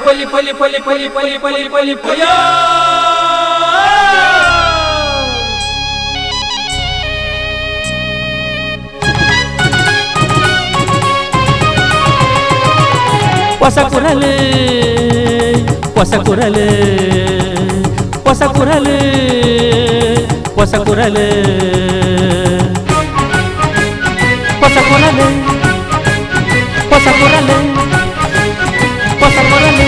ಪಲಿ ಪಲಿ ಪಲಿ ಪಲಿ ಪಲಿ ಪಲಿ ಪಲಿ ಪಯ. ಹೊಸ ಕುರಲು ಹೊಸ ಕುರಲು ಹೊಸ ಕುರಲು ಹೊಸ ಕುರಲು ಹೊಸ ಕುರಲು ಹೊಸ ಕುರಲು ಹೊಸ ಕುರಲು.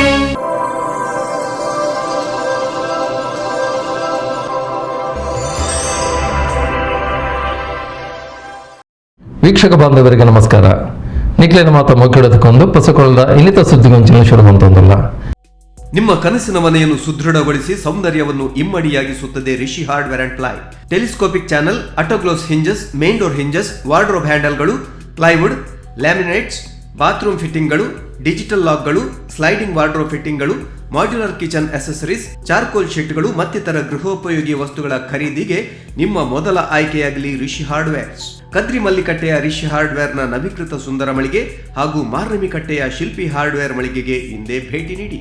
ವೀಕ್ಷಕ ಬಾಂಧವರಿಗೆ ನಮಸ್ಕಾರ. ನಿಕ್ಲೇನ ಮಾತ ಮೊಕ್ಕಿಡೋದಕ್ಕೊಂದು ಪಸಕೊಳದ ಇನ್ನಿತ ಸುದ್ದಿಗೊಂಚಿನ ಶುರು ಅಂತಂದಲ್ಲ. ನಿಮ್ಮ ಕನಸಿನ ಮನೆಯನ್ನು ಸುದೃಢಗೊಳಿಸಿ ಸೌಂದರ್ಯವನ್ನು ಇಮ್ಮಡಿಯಾಗಿಸುತ್ತದೆ Rishi hardware and ply. Telescopic channel, autoclose hinges, main door hinges, wardrobe ಹ್ಯಾಂಡಲ್ಗಳು, plywood, laminates, bathroom ಫಿಟ್ಟಿಂಗ್ಗಳು, digital ಲಾಕ್ಗಳು, sliding wardrobe ಫಿಟ್ಟಿಂಗ್ಗಳು, modular kitchen accessories, charcoal ಶೀಟ್ಗಳು ಮತ್ತಿತರ ಗೃಹೋಪಯೋಗಿ ವಸ್ತುಗಳ ಖರೀದಿಗೆ ನಿಮ್ಮ ಮೊದಲ ಆಯ್ಕೆಯಾಗಲಿ ರಿಷಿ ಹಾರ್ಡ್ವೇರ್ಸ್. ಕದ್ರಿ ಮಲ್ಲಿಕಟ್ಟೆಯ ರಿಷಿ ಹಾರ್ಡ್ವೇರ್ನ ನವೀಕೃತ ಸುಂದರ ಮಳಿಗೆ ಹಾಗೂ ಮಾರ್ನಮಿಕಟ್ಟೆಯ ಶಿಲ್ಪಿ ಹಾರ್ಡ್ವೇರ್ ಮಳಿಗೆಗೆ ಇಂದೇ ಭೇಟಿ ನೀಡಿ.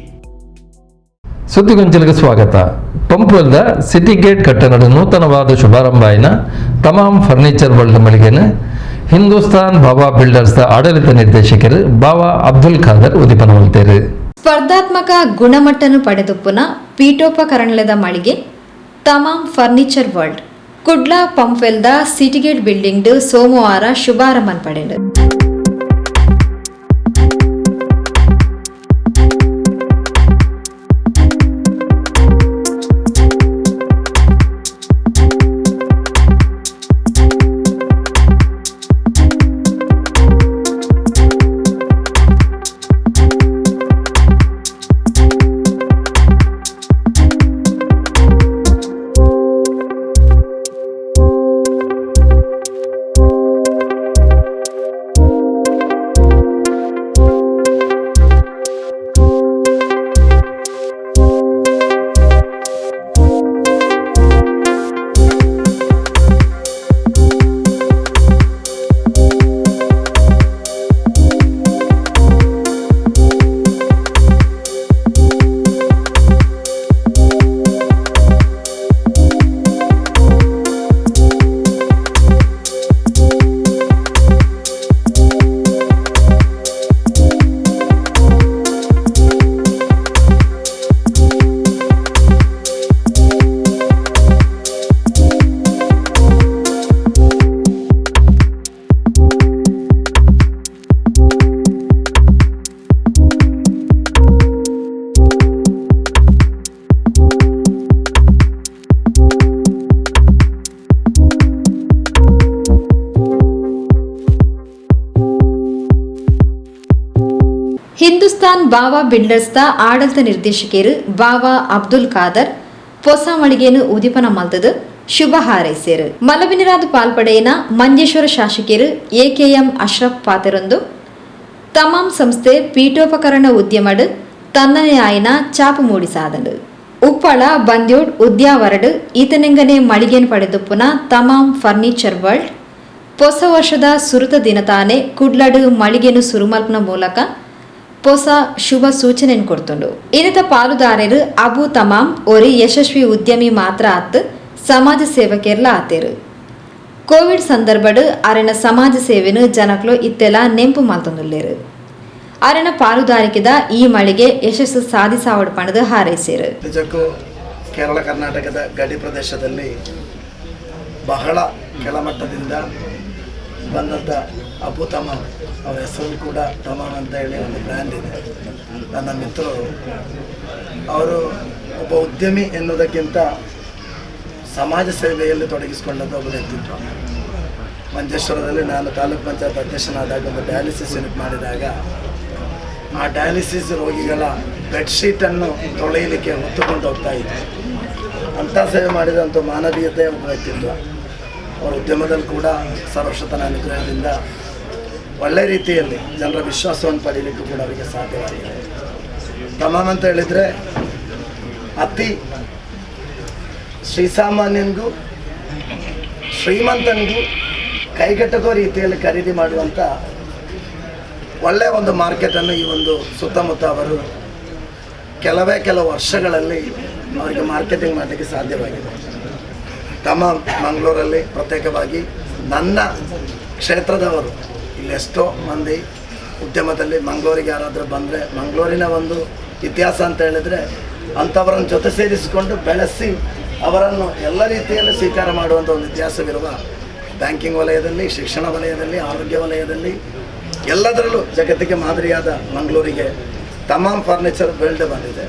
ಸುದ್ದಿಗೊಂಚಲಿಗೆ ಸ್ವಾಗತ. ಪಂಪ್ವೆಲ್ದ ಸಿಟಿ ಗೇಟ್ ಕಟ್ಟಡದ ನೂತನವಾದ ಶುಭಾರಂಭ ಆಯಿನ ತಮಾಮ್ ಫರ್ನಿಚರ್ ವರ್ಲ್ಡ್ ಮಳಿಗೆನ ಹಿಂದೂಸ್ತಾನ್ ಬಾಬಾ ಬಿಲ್ಡರ್ಸ್ ಆಡಳಿತ ನಿರ್ದೇಶಕರು ಬಾಬಾ ಅಬ್ದುಲ್ ಖಾದರ್ ಉದ್ದೀಪನ ಮಲ್ತೇರು. ಸ್ಪರ್ಧಾತ್ಮಕ ಗುಣಮಟ್ಟನು ಪಡೆದುಪ್ಪುನ ಪೀಠೋಪಕರಣದ ಮಳಿಗೆ ತಮಾಮ್ ಫರ್ನಿಚರ್ ವರ್ಲ್ಡ್ ಕುಡ್ಲ ಪಂಪ್ವೆಲ್ದ ಸಿಟಿಗೇಟ್ ಬಿಲ್ಡಿಂಗ್ ಸೋಮವಾರ ಶುಭಾರಂಭ ಪಡೆಂಡು. ಹಿಂದೂಸ್ತಾನ್ ಬಾವಾ ಬಿಲ್ಡರ್ಸ್ದ ಆಡಳಿತ ನಿರ್ದೇಶಕರು ಬಾವಾ ಅಬ್ದುಲ್ ಖಾದರ್ ಪೊಸ ಮಳಿಗೆನು ಉದೀಪನ ಮಲ್ತದು ಶುಭ ಹಾರೈಸೇರು. ಮಲಬಿನರಾದ ಪಾಲ್ಪಡೆಯನ ಮಂಜೇಶ್ವರ ಶಾಸಕರು ಎಕೆಎಂ ಅಶ್ರಫ್ ಪಾತೆರೊಂದು ತಮಾಂ ಸಂಸ್ಥೆ ಪೀಠೋಪಕರಣ ಉದ್ಯಮಡು ತನ್ನನೇ ಆಯ್ನ ಚಾಪು ಮೂಡಿಸಾದಂಡು. ಉಪ್ಪಳ ಬಂದ್ಯೋಡ್ ಉದ್ಯಾವರಡು ಈತನೆಂಗನೆ ಮಳಿಗೇನು ಪಡೆದುಪ್ಪುನ ತಮಾಂ ಫರ್ನಿಚರ್ ವರ್ಲ್ಡ್ ಹೊಸ ವರ್ಷದ ಸುರುತ ದಿನ ತಾನೆ ಕುಡ್ಲಡು ಮಳಿಗೆನು ಸುರುಮಲ್ಪನ ಮೂಲಕ ಹೊಸ ಶುಭ ಸೂಚನೆ ಕೊಡ್ತುಂಡು. ಇನ್ನಿತ ಪಾಲುದಾರರು ಅಬು ತಮಾಂ ಒರಿ ಯಶಸ್ವಿ ಉದ್ಯಮಿ ಮಾತ್ರ ಆತ್ ಸಮಾಜ ಸೇವಕೆರ್ಲ ಆತೇರು. ಕೋವಿಡ್ ಸಂದರ್ಭಡು ಅರೆನ ಸಮಾಜ ಸೇವೆನು ಜನಕ್ಲು ಇತ್ತೆಲ ನೆಂಪು ಮಲ್ತೊಂದುಲ್ಲೇರು. ಅರೆನ ಪಾಲುದಾರಿಕೆದ ಈ ಮಳಿಗೆ ಯಶಸ್ಸು ಸಾಧಿಸಾವಡ್ ಪಣದು ಹಾರೈಸೇರು. ನಿಜಕ್ಕೂ ಕೇರಳ ಕರ್ನಾಟಕದ ಗಡಿ ಪ್ರದೇಶದಲ್ಲಿ ಬಹಳ ಕೆಳಮಟ್ಟದಿಂದ ಬಂದಂಥ ಅಬು ತಮಾಮ್, ಅವರ ಹೆಸರು ಕೂಡ ತಮಾಮ್ ಅಂತ ಹೇಳಿ ಒಂದು ಬ್ರ್ಯಾಂಡ್ ಇದೆ. ನನ್ನ ಮಿತ್ರರು ಅವರು ಒಬ್ಬ ಉದ್ಯಮಿ ಎನ್ನುವುದಕ್ಕಿಂತ ಸಮಾಜ ಸೇವೆಯಲ್ಲಿ ತೊಡಗಿಸಿಕೊಂಡಂಥ ಒಬ್ಬ ವ್ಯಕ್ತಿತ್ವ. ಮಂಜೇಶ್ವರದಲ್ಲಿ ನಾನು ತಾಲೂಕು ಪಂಚಾಯತ್ ಅಧ್ಯಕ್ಷನಾದಾಗ ಒಂದು ಡಯಾಲಿಸಿಸ್ ಯೂನಿಟ್ ಮಾಡಿದಾಗ ಆ ಡಯಾಲಿಸಿಸ್ ರೋಗಿಗಳ ಬೆಡ್ಶೀಟನ್ನು ತೊಳೆಯಲಿಕ್ಕೆ ಹೊತ್ತುಕೊಂಡು ಹೋಗ್ತಾ ಇದ್ದೆ. ಅಂಥ ಸೇವೆ ಮಾಡಿದಂಥ ಮಾನವೀಯತೆಯ ಒಬ್ಬ ವ್ಯಕ್ತಿತ್ವ. ಅವರ ಉದ್ಯಮದಲ್ಲಿ ಕೂಡ ಸರ್ವಶತನ ಅನುಗ್ರಹದಿಂದ ಒಳ್ಳೆ ರೀತಿಯಲ್ಲಿ ಜನರ ವಿಶ್ವಾಸವನ್ನು ಪಡೀಲಿಕ್ಕೂ ಕೂಡ ಅವರಿಗೆ ಸಾಧ್ಯವಾಗಿದೆ. ತಮಾಮ್ ಅಂತ ಹೇಳಿದರೆ ಅತಿ ಶ್ರೀಸಾಮಾನ್ಯನಿಗೂ ಶ್ರೀಮಂತನಿಗೂ ಕೈಗೆಟಕೋ ರೀತಿಯಲ್ಲಿ ಖರೀದಿ ಮಾಡುವಂಥ ಒಳ್ಳೆಯ ಒಂದು ಮಾರ್ಕೆಟನ್ನು ಈ ಒಂದು ಸುತ್ತಮುತ್ತ ಅವರು ಕೆಲವೇ ಕೆಲವು ವರ್ಷಗಳಲ್ಲಿ ಅವರಿಗೆ ಮಾರ್ಕೆಟಿಂಗ್ ಮಾಡಲಿಕ್ಕೆ ಸಾಧ್ಯವಾಗಿದೆ. ತಮಾಮ್ ಮಂಗಳೂರಲ್ಲಿ ಪ್ರತ್ಯೇಕವಾಗಿ ನನ್ನ ಕ್ಷೇತ್ರದವರು ಇಲ್ಲಿ ಎಷ್ಟೋ ಮಂದಿ ಉದ್ಯಮದಲ್ಲಿ ಮಂಗಳೂರಿಗೆ ಯಾರಾದರೂ ಬಂದರೆ ಮಂಗಳೂರಿನ ಒಂದು ಇತಿಹಾಸ ಅಂತ ಹೇಳಿದರೆ ಅಂಥವರನ್ನು ಜೊತೆ ಸೇರಿಸಿಕೊಂಡು ಬೆಳೆಸಿ ಅವರನ್ನು ಎಲ್ಲ ರೀತಿಯಲ್ಲೂ ಸ್ವೀಕಾರ ಮಾಡುವಂಥ ಒಂದು ಇತಿಹಾಸವಿರುವ ಬ್ಯಾಂಕಿಂಗ್ ವಲಯದಲ್ಲಿ, ಶಿಕ್ಷಣ ವಲಯದಲ್ಲಿ, ಆರೋಗ್ಯ ವಲಯದಲ್ಲಿ ಎಲ್ಲದರಲ್ಲೂ ಜಗತ್ತಿಗೆ ಮಾದರಿಯಾದ ಮಂಗಳೂರಿಗೆ ತಮಾಮ್ ಫರ್ನಿಚರ್ ವರ್ಲ್ಡ್ ಬಂದಿದೆ.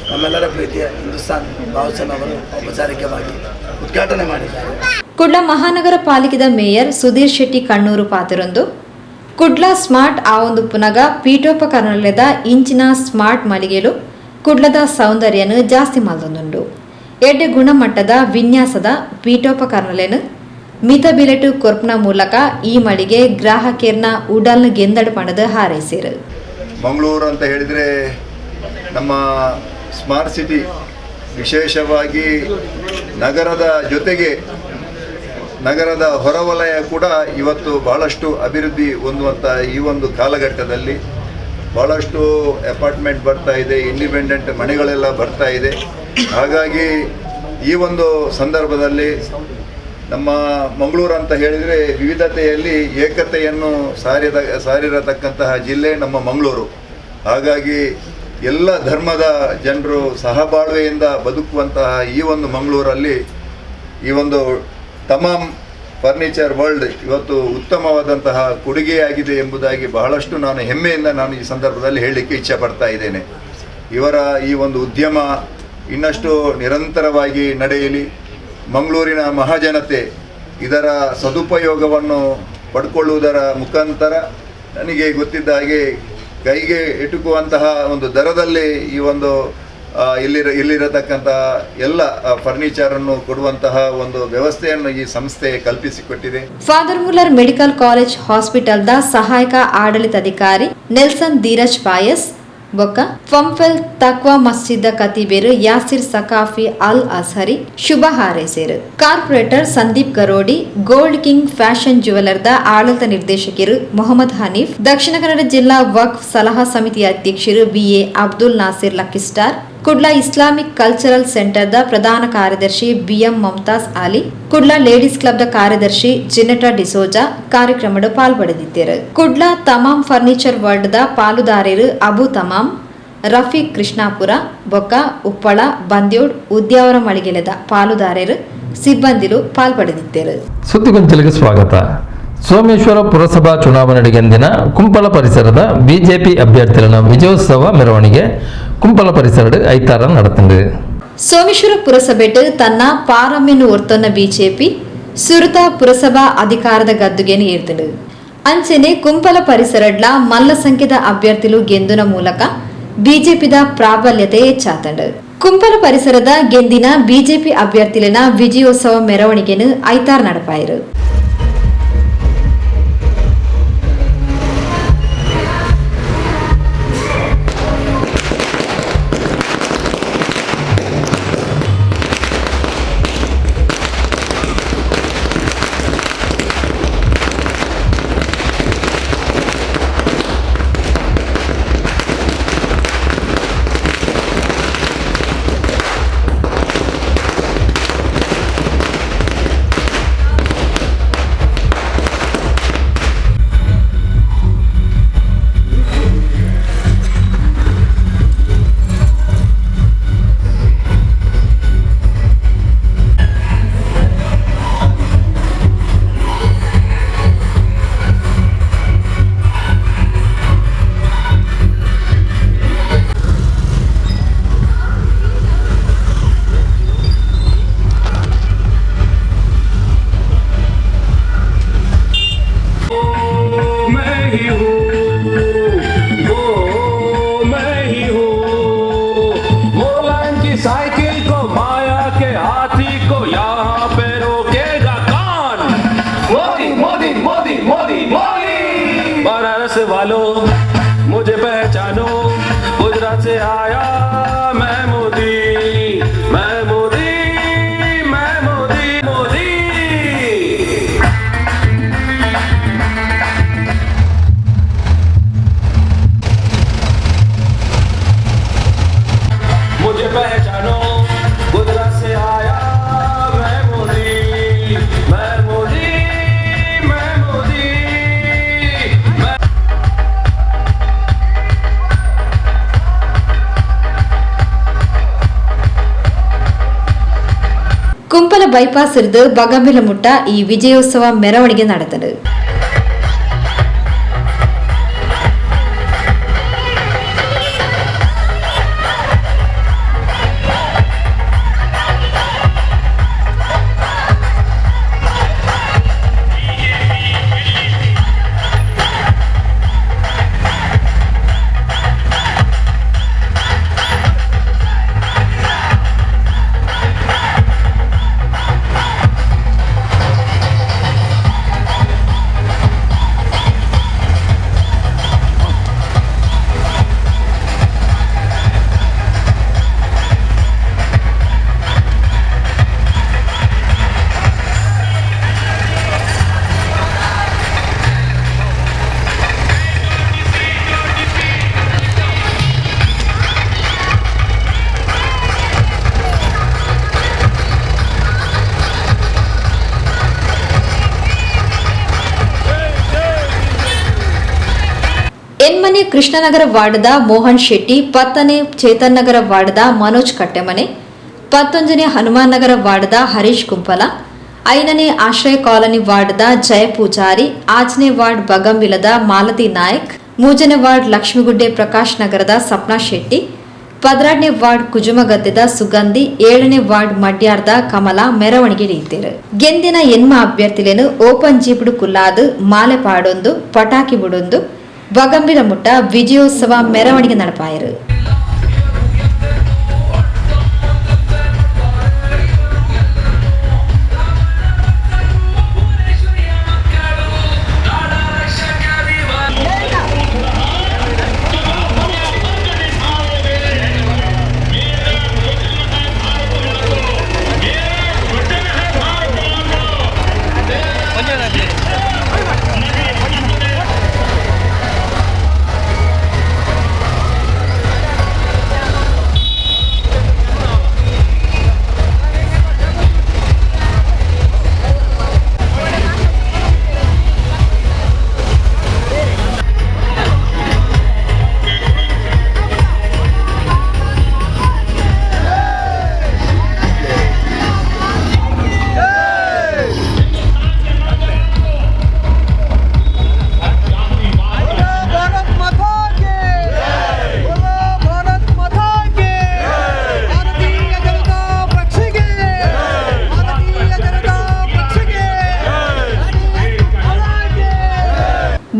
ನಮ್ಮೆಲ್ಲರ ಪ್ರೀತಿಯ ಹಿಂದೂಸ್ತಾನ್ ಬಾವುಚನ್ ಅವರು ಔಪಚಾರಿಕವಾಗಿ ಉದ್ಘಾಟನೆ ಮಾಡಿದ್ದಾರೆ. ಕುಡ್ಲ ಮಹಾನಗರ ಪಾಲಿಕೆದ ಮೇಯರ್ ಸುಧೀರ್ ಶೆಟ್ಟಿ ಕಣ್ಣೂರು ಪಾತಿರೊಂದು ಕುಡ್ಲ ಸ್ಮಾರ್ಟ್ ಆ ಒಂದು ಪುನಗ ಪೀಠೋಪಕರಣದ ಇಂಚಿನ ಸ್ಮಾರ್ಟ್ ಮಳಿಗೆಲು ಕುಡ್ಲದ ಸೌಂದರ್ಯನು ಜಾಸ್ತಿ ಮಲ್ದೊಂದುಂಡು. ಎಡ್ಡೆ ಗುಣಮಟ್ಟದ ವಿನ್ಯಾಸದ ಪೀಠೋಪಕರಣಲೇನು ಮಿತ ಬಿಲೆಟು ಕೊರ್ಪ್ನ ಮೂಲಕ ಈ ಮಳಿಗೆ ಗ್ರಾಹಕರ್ನ ಉಡಲ್ನ ಗೆಂದಡು ಪಣದ ಹಾರೈಸಿರು. ಮಂಗಳೂರು ಅಂತ ಹೇಳಿದರೆ ನಮ್ಮ ಸ್ಮಾರ್ಟ್ ಸಿಟಿ, ವಿಶೇಷವಾಗಿ ನಗರದ ಜೊತೆಗೆ ನಗರದ ಹೊರವಲಯ ಕೂಡ ಇವತ್ತು ಬಹಳಷ್ಟು ಅಭಿವೃದ್ಧಿ ಹೊಂದುವಂಥ ಈ ಒಂದು ಕಾಲಘಟ್ಟದಲ್ಲಿ ಭಾಳಷ್ಟು ಅಪಾರ್ಟ್ಮೆಂಟ್ ಬರ್ತಾ ಇದೆ, ಇಂಡಿಪೆಂಡೆಂಟ್ ಮನೆಗಳೆಲ್ಲ ಬರ್ತಾ ಇದೆ. ಹಾಗಾಗಿ ಈ ಒಂದು ಸಂದರ್ಭದಲ್ಲಿ ನಮ್ಮ ಮಂಗಳೂರು ಅಂತ ಹೇಳಿದರೆ ವಿವಿಧತೆಯಲ್ಲಿ ಏಕತೆಯನ್ನು ಸಾರಿರತಕ್ಕಂತಹ ಜಿಲ್ಲೆ ನಮ್ಮ ಮಂಗಳೂರು. ಹಾಗಾಗಿ ಎಲ್ಲ ಧರ್ಮದ ಜನರು ಸಹಬಾಳ್ವೆಯಿಂದ ಬದುಕುವಂತಹ ಈ ಒಂದು ಮಂಗಳೂರಲ್ಲಿ ಈ ಒಂದು ತಮಾಮ್ ಫರ್ನಿಚರ್ ವರ್ಲ್ಡ್ ಇವತ್ತು ಉತ್ತಮವಾದಂತಹ ಕೊಡುಗೆಯಾಗಿದೆ ಎಂಬುದಾಗಿ ಬಹಳಷ್ಟು ನಾನು ಹೆಮ್ಮೆಯಿಂದ ನಾನು ಈ ಸಂದರ್ಭದಲ್ಲಿ ಹೇಳಲಿಕ್ಕೆ ಇಚ್ಛೆ ಪಡ್ತಾ ಇದ್ದೇನೆ. ಇವರ ಈ ಒಂದು ಉದ್ಯಮ ಇನ್ನಷ್ಟು ನಿರಂತರವಾಗಿ ನಡೆಯಲಿ, ಮಂಗಳೂರಿನ ಮಹಾಜನತೆ ಇದರ ಸದುಪಯೋಗವನ್ನು ಪಡ್ಕೊಳ್ಳುವುದರ ಮುಖಾಂತರ ನನಗೆ ಗೊತ್ತಿದ್ದ ಹಾಗೆ ಕೈಗೆ ಎಟುಕುವಂತಹ ಒಂದು ದರದಲ್ಲಿ ಈ ಒಂದು ಇಲ್ಲಿರತಕ್ಕಂತಹ ಎಲ್ಲ ಫರ್ನಿಚರನ್ನು ಕೊಡುವಂತಹ ಒಂದು ವ್ಯವಸ್ಥೆಯನ್ನು ಈ ಸಂಸ್ಥೆ ಕಲ್ಪಿಸಿಕೊಟ್ಟಿದೆ. Father Muller medical college ಹಾಸ್ಪಿಟಲ್ದ ಸಹಾಯಕ ಆಡಳಿತಾಧಿಕಾರಿ ನೆಲ್ಸನ್ ಧೀರಜ್ ಪಾಯಸ್ ಬೊಕ್ಕ ಪಂಫೆಲ್ ತಕ್ವಾ ಮಸ್ಜಿದ್ ಕತೀಬೇರು ಯಾಸಿರ್ ಸಕಾಫಿ ಅಲ್ ಅಸ್ಹರಿ ಶುಭ ಹಾರೈಸಿರು. Corporator Sandeep Garodi, gold king fashion ಜುವೆಲರ್ದ ಆಡಳಿತ ನಿರ್ದೇಶಕರು ಮೊಹಮ್ಮದ್ ಹನೀಫ್, ದಕ್ಷಿಣ ಕನ್ನಡ ಜಿಲ್ಲಾ ವಕ್ಫ್ ಸಲಹಾ ಸಮಿತಿ ಅಧ್ಯಕ್ಷರು BA Abdul Nasir lucky star, Kudla Islamic cultural ಸೆಂಟರ್ದ ಪ್ರಧಾನ ಕಾರ್ಯದರ್ಶಿ ಬಿಎಂ ಮಮ್ತಾಜ್ ಅಲಿ, ಕುಡ್ಲಾ ಲೇಡೀಸ್ ಕ್ಲಬ್ದ ಕಾರ್ಯದರ್ಶಿ ಜಿನೆಟಾ ಡಿಸೋಜಾ ಕಾರ್ಯಕ್ರಮದ ಪಾಲ್ಪಡೆದಿದ್ದರು. ಕುಡ್ಲಾ ತಮಾಮ್ ಫರ್ನಿಚರ್ ವರ್ಲ್ಡ್ದ ಪಾಲುದಾರರು ಅಬು ತಮಾಮ್, ರಫೀಕ್ ಕೃಷ್ಣಾಪುರ, ಬೊಕ್ಕ ಉಪ್ಪಳ, ಬಂದ್ಯೋಡ್, ಉದ್ಯಾವರ ಮಳಿಗೆಲೆದ ಪಾಲುದಾರರು ಸಿಬ್ಬಂದಿಲು ಪಾಲ್ಪಡೆದಿದ್ದರು. ಸುದ್ದಿಗೊಂಚಲಿಗೆ ಸ್ವಾಗತ. ಸೋಮೇಶ್ವರ ಪುರಸಭಾ ಚುನಾವಣೆಗೆಂದಿನ ಕುಂಪಲ ಪರಿಸರದ ಬಿಜೆಪಿ ಅಭ್ಯರ್ಥಿಗಳ ವಿಜಯೋತ್ಸವ ಮೆರವಣಿಗೆ ಕುಂಪಲ ಪರಿಸರದ ಐತಾರ ನಡೆತಂಡು. ಸೋಮೇಶ್ವರ ಪುರಸಭೆಟ್ ತನ್ನ ಪಾರಮ್ಯನು ಒರ್ತೊನ್ನ ಬಿಜೆಪಿ ಸುರುತ ಪುರಸಭಾ ಅಧಿಕಾರದ ಗದ್ದುಗೆನು ಏರ್ತಂಡು. ಅಂಚನೆ ಕುಂಪಲ ಪರಿಸರಡ್ಲ ಮಲ್ಲ ಸಂಖ್ಯೆದ ಅಭ್ಯರ್ಥಿಲು ಗೆಂದುನ ಮೂಲಕ ಬಿಜೆಪಿದ ಪ್ರಾಬಲ್ಯತೆ ಹೆಚ್ಚಾತಂಡು. ಕುಂಪಲ ಪರಿಸರದ ಗೆಂದಿನ ಬಿಜೆಪಿ ಅಭ್ಯರ್ಥಿಲಿನ ವಿಜಯೋತ್ಸವ ಮೆರವಣಿಗೆನು ಐತಾರ್ ನಡಪಾಯಿರು. Bypass ಇರ್ದು ಬಗಂಬಿಲ ಮುಟ್ಟ ಈ ವಿಜಯೋತ್ಸವ ಮೆರವಣಿಗೆ ನಡೆದನು. ಎನ್ಮನೆ ಕೃಷ್ಣನಗರ ವಾರ್ಡ್ದ ಮೋಹನ್ ಶೆಟ್ಟಿ, 10ನೇ ಚೇತನ್ ನಗರ ವಾರ್ಡ್ದ ಮನೋಜ್ ಕಟ್ಟೆಮನೆ, 11ನೇ ಹನುಮಾನ್ ನಗರ ವಾರ್ಡ್ದ ಹರೀಶ್ ಕುಂಪಲ, 5ನೇ ಆಶ್ರಯ ಕಾಲೋನಿ ವಾರ್ಡ್ದ ಜಯ ಪೂಜಾರಿ, 6ನೇ ವಾರ್ಡ್ ಬಗಂಬಿಲದ ಮಾಲತಿ ನಾಯಕ್, 3ನೇ ವಾರ್ಡ್ ಲಕ್ಷ್ಮೀಗುಡ್ಡೆ ಪ್ರಕಾಶ್ ನಗರದ ಸಪ್ನಾ ಶೆಟ್ಟಿ, 12ನೇ ವಾರ್ಡ್ ಕುಜುಮಗದ್ದೆದ ಸುಗಂಧಿ, 7ನೇ ವಾರ್ಡ್ ಮಡ್ಯಾರ್ದ ಕಮಲಾ ಮೆರವಣಿಗೆ ರೀತಿರು. ಗೆಂದಿನ ಎನ್ಮ ಅಭ್ಯರ್ಥಿಲೇನು ಓಪನ್ ಜೀಪುಡು ಕುಲ್ಲಾದು ಮಾಲೆ ಪಾಡೊಂದು ಪಟಾಕಿ ಬುಡೊಂದು ಬಗಂಬಿಲ ಮುಟ್ಟ ವಿಜಯೋತ್ಸವ ಮೆರವಣಿಗೆ നടപ്പായರು.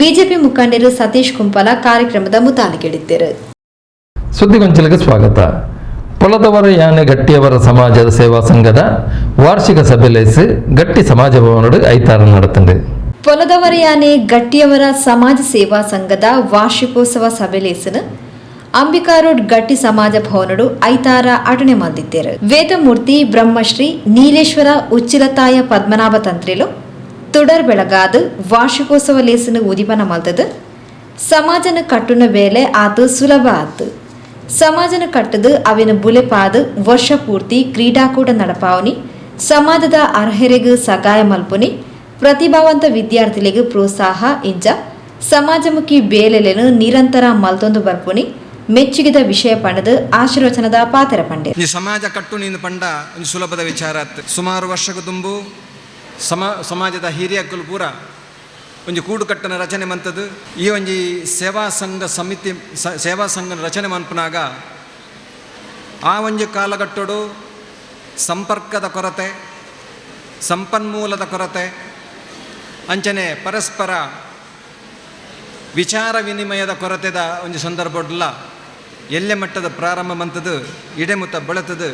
ಬಿಜೆಪಿ ಮುಖಂಡರು ಸತೀಶ್ ಕುಂಪಲ ಕಾರ್ಯಕ್ರಮದ ಮುತಾಲಿಕೆಡಿದ್ದರು. ಸುದ್ದಿಗೊಂಚಲಿಗೆ ಸ್ವಾಗತ. ಪೊಲದವರ ಯಾನೆ ಗಟ್ಟಿಯವರ ಸಮಾಜದ ಸೇವಾ ಸಂಘದ ವಾರ್ಷಿಕ ಸಭೆ ಲೇಸು ಗಟ್ಟಿ ಸಮಾಜ ಭವನಡು ಐತಾರ ನಡೆತಂಡು. ಪೊಲದವರ ಯಾನೆ ಗಟ್ಟಿಯವರ ಸಮಾಜ ಸೇವಾ ಸಂಘದ ವಾರ್ಷಿಕೋತ್ಸವ ಸಭೆ ಲೇಸನು ಅಂಬಿಕಾ ರೋಡ್ ಗಟ್ಟಿ ಸಮಾಜ ಭವನಡು ಐತಾರ ಅಟಣೆ ಮಲ್ದಿದ್ದರು. ವೇದಮೂರ್ತಿ ಬ್ರಹ್ಮಶ್ರೀ ನೀಲೇಶ್ವರ ಉಚ್ಚಿಲತಾಯ ಪದ್ಮನಾಭ ತಂತ್ರಿಲು ತುಡರ್ ಬೆಳಗಾದು ವಾರ್ಷಿಕೋತ್ಸವ ಲೇಸನು ಉದಿಪನ ಮಲ್ತದು. ಸಮಾಜನ ಕಟ್ಟುನ ಬೇಲೆ ಆತು ಸುಲಭ ಆತು. ಸಮಾಜನ ಕಟ್ಟದು ಅವಿನ ಬುಲೆಪಾದು ವರ್ಷ ಪೂರ್ತಿ ಕ್ರೀಡಾಕೂಟ ನಡಪಾವನಿ, ಸಮಾಜದ ಅರ್ಹರಿಗೆ ಸಗಾಯ ಮಲ್ಪುನಿ, ಪ್ರತಿಭಾವಂತ ವಿದ್ಯಾರ್ಥಿಗಳಿಗೆ ಪ್ರೋತ್ಸಾಹ ಇಂಜ ಸಮಾಜಮುಖಿ ಬೇಲೆಲೆನು ನಿರಂತರ ಮಲ್ತೊಂದು ಬರ್ಪುನಿ ಮೆಚ್ಚುಗೆದ ವಿಷಯ ಪಂಡದು ಆಶೀರ್ವಚನದ ಪಾತ್ರ ಪಂಡೆ. ಈ ಸಮಾಜ ಕಟ್ಟು ನೀನು ಪಂಡ ಒಂದು ಸುಲಭದ ವಿಚಾರ. ಸುಮಾರು ವರ್ಷಕ್ಕೆ ತುಂಬು ಸಮಾಜದ ಹಿರಿಯಕ್ಕಲು ಪೂರ ಒಂಜಿ ಕೂಡುಕಟ್ಟನ ರಚನೆ ಮಂತದ್ದು. ಈ ಒಂಜಿ ಸೇವಾ ಸಂಘ ಸಮಿತಿ ಸೇವಾ ಸಂಘ ರಚನೆ ಮನ್ಪುನಾಗ ಆ ಒಂಜಿ ಕಾಲಘಟ್ಟಡು ಸಂಪರ್ಕದ ಕೊರತೆ, ಸಂಪನ್ಮೂಲದ ಕೊರತೆ, ಅಂಚನೆ ಪರಸ್ಪರ ವಿಚಾರ ವಿನಿಮಯದ ಕೊರತೆದ ಒಂಜಿ ಸಂದರ್ಭಡ್ಲ ಎಲ್ಲೆ ಮಟ್ಟದ ಪ್ರಾರಂಭ ಮಂತದ್ದು ಇಡೆಮುತ್ತ ಬೆಳೆತದು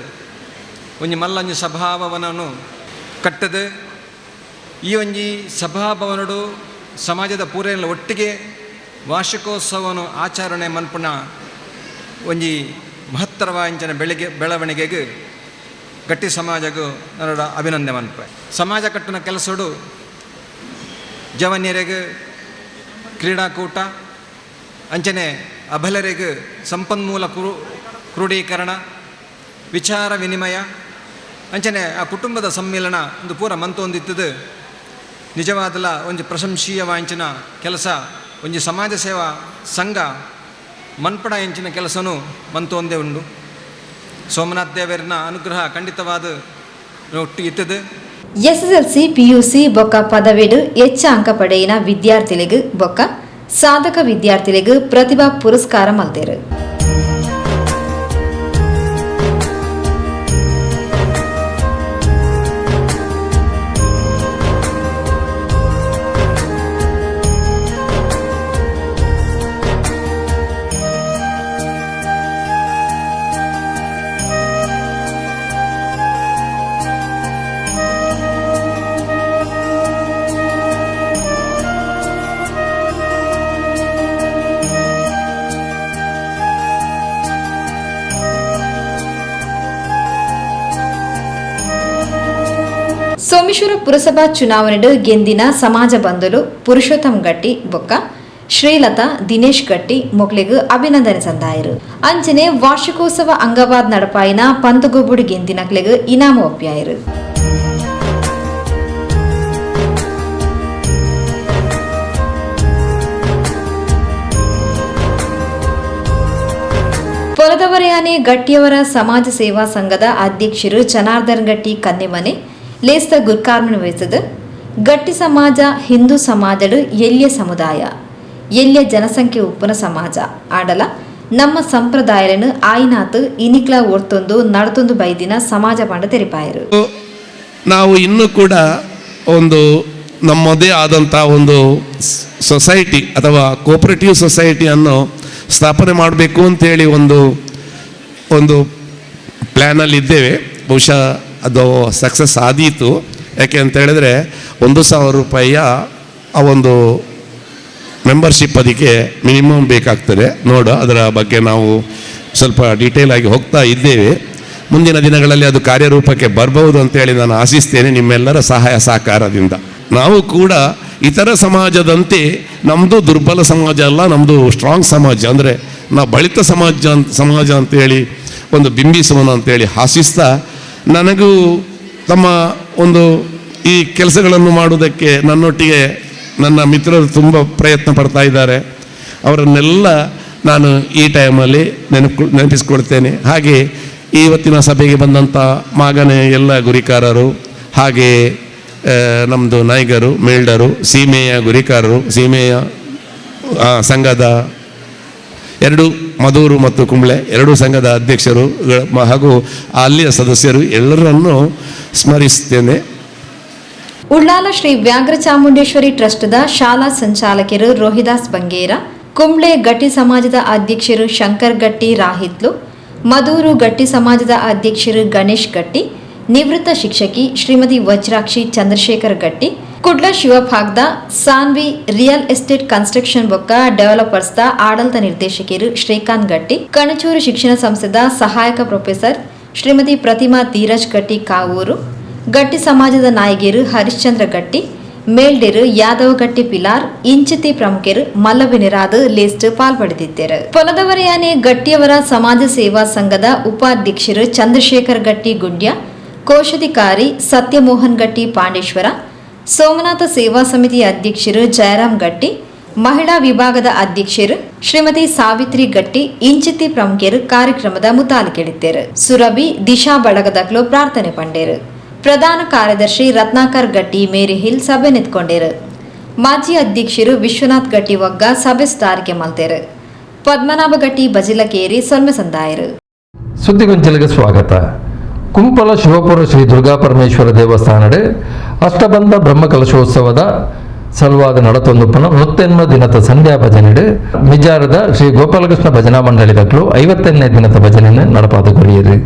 ಒಂಜಿ ಮಲ್ಲೊಂಜಿ ಸಭಾಭವನನ್ನು ಕಟ್ಟದು. ಈ ಒಂಜಿ ಸಭಾಭವನಡು ಸಮಾಜದ ಪೂರೆಲ್ಲ ಒಟ್ಟಿಗೆ ವಾರ್ಷಿಕೋತ್ಸವವನ್ನು ಆಚರಣೆ ಮನ್ಪುನ ಒಂಜಿ ಮಹತ್ತರವಾಂಚನ ಬೆಳವಣಿಗೆಗೆ ಗಟ್ಟಿ ಸಮಾಜಗೂ ನನ್ನಡ ಅಭಿನಂದನೆ ಮನ್ಪೆ. ಸಮಾಜ ಕಟ್ಟುನ ಕೆಲಸಡು ಜವನ್ಯರಿಗೆ ಕ್ರೀಡಾಕೂಟ, ಅಂಚನೆ ಅಬಲರಿಗೆ ಸಂಪನ್ಮೂಲ ಕ್ರೋಢೀಕರಣ, ವಿಚಾರ ವಿನಿಮಯ, ಅಂಚನೆ ಆ ಕುಟುಂಬದ ಸಮ್ಮೇಳನ ಒಂದು ಪೂರ ಮಂತೊಂದಿತ್ತದು. ನಿಜವಾದಲ ಒಂಜಿ ಪ್ರಶಂಸೀಯ ವಾಂಚಿನ ಕೆಲಸ, ಒಂಜಿ ಸಮಾಜ ಸೇವಾ ಸಂಘ ಮನ್ಪಡ ಎಂಚಿನ ಕೆಲಸನೂ ಮಂತೊಂದೇ ಉಂಡು. ಸೋಮನಾಥ್ ದೇವರನ ಅನುಗ್ರಹ ಖಂಡಿತವಾದ ಒಟ್ಟಿಗೆ ಇತ್ತದು. ಎಸ್ಎಸ್ಎಲ್ಸಿ, ಪಿಯುಸಿ ಬೊಕ್ಕ ಪದವಿಡು ಹೆಚ್ಚ ಅಂಕ ಪಡೆಯಿನ ವಿದ್ಯಾರ್ಥಿಲೆಗ್ ಬೊಕ್ಕ ಸಾಧಕ ವಿದ್ಯಾರ್ಥಿಲೆಗ್ ಪ್ರತಿಭಾ ಪುರಸ್ಕಾರ ಮಲ್ತೆರು. ಸೋಮೇಶ್ವರ ಪುರಸಭಾ ಚುನಾವಣೆಡು ಗೆಂದಿನ ಸಮಾಜ ಬಂಧುಲು ಪುರುಷೋತ್ತಮ್ ಗಟ್ಟಿ ಬೊಕ್ಕ ಶ್ರೀಲತಾ ದಿನೇಶ್ ಗಟ್ಟಿ ಮೊಕ್ಲೆಗ್ ಅಭಿನಂದನೆ ಸಂದಾಯರು. ಅಂಚನೆ ವಾರ್ಷಿಕೋತ್ಸವ ಅಂಗವಾದ್ ನಡಪಾಯಿನ ಪಂತುಗೊಬ್ಬುಡು ಗೆಂದಿನಕ್ಲೆಗ್ ಇನಾಮ ಒಪ್ಪಿಯಾಯರು. ಪೊಲದವರೆಯಾನೆ ಗಟ್ಟಿಯವರ ಸಮಾಜ ಸೇವಾ ಸಂಘದ ಅಧ್ಯಕ್ಷರು ಜನಾರ್ದನ್ ಗಟ್ಟಿ ಕನ್ನೆಮನೆ ಲೇಸ್ತ ಗುರ್ಕಾರ್ಮಣ ವಹಿಸದು ಗಟ್ಟಿ ಸಮಾಜ ಹಿಂದೂ ಸಮಾಜಡು ಎಲ್ಯ ಸಮುದಾಯ ಎಲ್ಯ ಜನಸಂಖ್ಯೆ ಉಪ್ಪುನ ಸಮಾಜ ಆಡಲ ನಮ್ಮ ಸಂಪ್ರದಾಯలను ಆಯ್ನಾತು ಇನಿಕ್ಲ ಒರ್ತೊಂದು ನಡತೊಂದು ಬೈದಿನ ಸಮಾಜ ಪಂಡ ತೆರಿಪಾಯರು. ನಾವು ಇನ್ನೂ ಕೂಡ ಒಂದು ನಮ್ಮದೇ ಆದಂಥ ಒಂದು ಸೊಸೈಟಿ ಅಥವಾ ಕೋಪರೇಟಿವ್ ಸೊಸೈಟಿಯನ್ನು ಸ್ಥಾಪನೆ ಮಾಡಬೇಕು ಅಂತೇಳಿ ಒಂದು ಒಂದು ಪ್ಲ್ಯಾನಲ್ಲಿದ್ದೇವೆ. ಬಹುಶಃ ಅದು ಸಕ್ಸಸ್ ಆದೀತು. ಯಾಕೆ ಅಂತ ಹೇಳಿದ್ರೆ 1,000 ರೂಪಾಯಿಯ ಆ ಒಂದು ಮೆಂಬರ್ಶಿಪ್ ಅದಕ್ಕೆ ಮಿನಿಮಮ್ ಬೇಕಾಗ್ತದೆ. ನೋಡು, ಅದರ ಬಗ್ಗೆ ನಾವು ಸ್ವಲ್ಪ ಡೀಟೇಲ್ ಆಗಿ ಹೋಗ್ತಾ ಇದ್ದೇವೆ. ಮುಂದಿನ ದಿನಗಳಲ್ಲಿ ಅದು ಕಾರ್ಯರೂಪಕ್ಕೆ ಬರ್ಬೋದು ಅಂತೇಳಿ ನಾನು ಆಶಿಸ್ತೇನೆ ನಿಮ್ಮೆಲ್ಲರ ಸಹಾಯ ಸಹಕಾರದಿಂದ. ನಾವು ಕೂಡ ಇತರ ಸಮಾಜದಂತೆ ನಮ್ಮದು ದುರ್ಬಲ ಸಮಾಜ ಅಲ್ಲ, ನಮ್ಮದು ಸ್ಟ್ರಾಂಗ್ ಸಮಾಜ, ಅಂದರೆ ನಾವು ಬಲಿತ ಸಮಾಜ ಅಂತೇಳಿ ಒಂದು ಬಿಂಬಿಸೋಣ ಅಂತೇಳಿ ಆಶಿಸ್ತಾ, ನನಗೂ ತಮ್ಮ ಒಂದು ಈ ಕೆಲಸಗಳನ್ನು ಮಾಡುವುದಕ್ಕೆ ನನ್ನೊಟ್ಟಿಗೆ ನನ್ನ ಮಿತ್ರರು ತುಂಬ ಪ್ರಯತ್ನ ಪಡ್ತಾ ಇದ್ದಾರೆ. ಅವರನ್ನೆಲ್ಲ ನಾನು ಈ ಟೈಮಲ್ಲಿ ನೆನಪಿಸ್ಕೊಳ್ತೇನೆ. ಹಾಗೆ ಇವತ್ತಿನ ಸಭೆಗೆ ಬಂದಂಥ ಮಾಗನೆ ಎಲ್ಲ ಗುರಿಕಾರರು, ಹಾಗೆ ನಮ್ಮದು ನಾಯಿಗರು, ಮೇಲ್ಡರು, ಸೀಮೆಯ ಗುರಿಕಾರರು, ಸೀಮೆಯ ಸಂಘದ ಎರಡು ಮಧೂರು ಮತ್ತು ಕುಂಬ್ಳೆ ಎರಡೂ ಸಂಘದ ಅಧ್ಯಕ್ಷರು ಹಾಗೂ ಅಲ್ಲಿಯ ಸದಸ್ಯರು ಎಲ್ಲರನ್ನೂ ಸ್ಮರಿಸ್ತೇನೆ. ಉಳ್ಳಾಲ ಶ್ರೀ ವ್ಯಾಘ್ರ ಚಾಮುಂಡೇಶ್ವರಿ ಟ್ರಸ್ಟ್ದ ಶಾಲಾ ಸಂಚಾಲಕರು ರೋಹಿದಾಸ್ ಬಂಗೇರ, ಕುಂಬ್ಳೆ ಗಟ್ಟಿ ಸಮಾಜದ ಅಧ್ಯಕ್ಷರು ಶಂಕರ್ ಗಟ್ಟಿ ರಾಹಿತ್ಲು, ಮಧೂರು ಗಟ್ಟಿ ಸಮಾಜದ ಅಧ್ಯಕ್ಷರು ಗಣೇಶ್ ಗಟ್ಟಿ, ನಿವೃತ್ತ ಶಿಕ್ಷಕಿ ಶ್ರೀಮತಿ ವಜ್ರಾಕ್ಷಿ ಚಂದ್ರಶೇಖರ್ ಗಟ್ಟಿ, Kudla ಶಿವಭಾಗ್ದ Saanvi real estate construction ಬೊಕ್ಕ ಡೆವಲಪರ್ಸ್ದ ಆಡಳಿತ ನಿರ್ದೇಶಕರು ಶ್ರೀಕಾಂತ್ ಗಟ್ಟಿ, ಕಣಚೂರು ಶಿಕ್ಷಣ ಸಂಸ್ಥೆದ ಸಹಾಯಕ ಪ್ರೊಫೆಸರ್ ಶ್ರೀಮತಿ ಪ್ರತಿಮಾ ಧೀರಜ್ ಗಟ್ಟಿ ಕಾವೂರು, ಗಟ್ಟಿ ಸಮಾಜದ ನಾಯಕಿಯರು ಹರಿಶ್ಚಂದ್ರ ಗಟ್ಟಿ, ಮೇಲ್ಡೆರು ಯಾದವ ಗಟ್ಟಿ ಪಿಲಾರ್ ಇಂಚಿತಿ ಪ್ರಮುಖರು ಮಲ್ಲಬಿನಿರಾದ ಲಿಸ್ಟ್ ಪಾಲ್ಪಡೆದಿದ್ದರು. ಪೊಲದವರೆಯಾನೆ ಗಟ್ಟಿಯವರ ಸಮಾಜ ಸೇವಾ ಸಂಘದ ಉಪಾಧ್ಯಕ್ಷರು ಚಂದ್ರಶೇಖರ್ ಗಟ್ಟಿ ಗುಂಡ್ಯ, ಕೋಶಾಧಿಕಾರಿ ಸತ್ಯಮೋಹನ್ ಗಟ್ಟಿ ಪಾಂಡೇಶ್ವರ, ಸೋಮನಾಥ ಸೇವಾ ಸಮಿತಿಯ ಅಧ್ಯಕ್ಷರು ಜಯರಾಮ್ ಗಟ್ಟಿ, ಮಹಿಳಾ ವಿಭಾಗದ ಅಧ್ಯಕ್ಷರು ಶ್ರೀಮತಿ ಸಾವಿತ್ರಿ ಗಟ್ಟಿ ಇಂಚಿತಿ ಪ್ರಮುಖರು ಕಾರ್ಯಕ್ರಮದ ಮುತಾಲಿಕೆಳಿದ್ದರು. ಸುರಭಿ ದಿಶಾ ಬಳಗದಕ್ಲು ಪ್ರಾರ್ಥನೆ ಪಂಡೇರು. ಪ್ರಧಾನ ಕಾರ್ಯದರ್ಶಿ ರತ್ನಾಕರ್ ಗಟ್ಟಿ ಮೇರಿ ಹಿಲ್ ಸಭೆ ನಿಂತ್ಕೊಂಡೇರು. ಮಾಜಿ ಅಧ್ಯಕ್ಷರು ವಿಶ್ವನಾಥ್ ಗಟ್ಟಿ ಒಗ್ಗ ಸಭೆ ಸ್ಟಾರಿಗೆ ಮಲ್ತೇರು. ಪದ್ಮನಾಭ ಗಟ್ಟಿ ಬಜಿಲಕೇರಿ ಸೊನ್ನೆ ಸಂದಾಯರು. ಸುದ್ದಿಗೊಂಚಲಿಗೆ ಸ್ವಾಗತ. ಕುಂಪಲ ಶಿವಪುರ ಶ್ರೀ ದುರ್ಗಾ ಪರಮೇಶ್ವರ ದೇವಸ್ಥಾನಡೆ ಅಷ್ಟಬಂಧ ಬ್ರಹ್ಮಕಲಶೋತ್ಸವದ ಸಲುವಾದ ನಡತೊಂದುಪ್ಪನ ನೂತ್ತೆನ್ಮ ದಿನದ ಸಂಧ್ಯಾ ಭಜನೆಡು ಮಿಜಾರದ ಶ್ರೀ ಗೋಪಾಲಕೃಷ್ಣ ಭಜನಾ ಮಂಡಳಿದಕ್ಲು 50ನೇ ದಿನದ ಭಜನೆಯನ್ನು ನಡಪಾದ ಕೊರಿಯರು.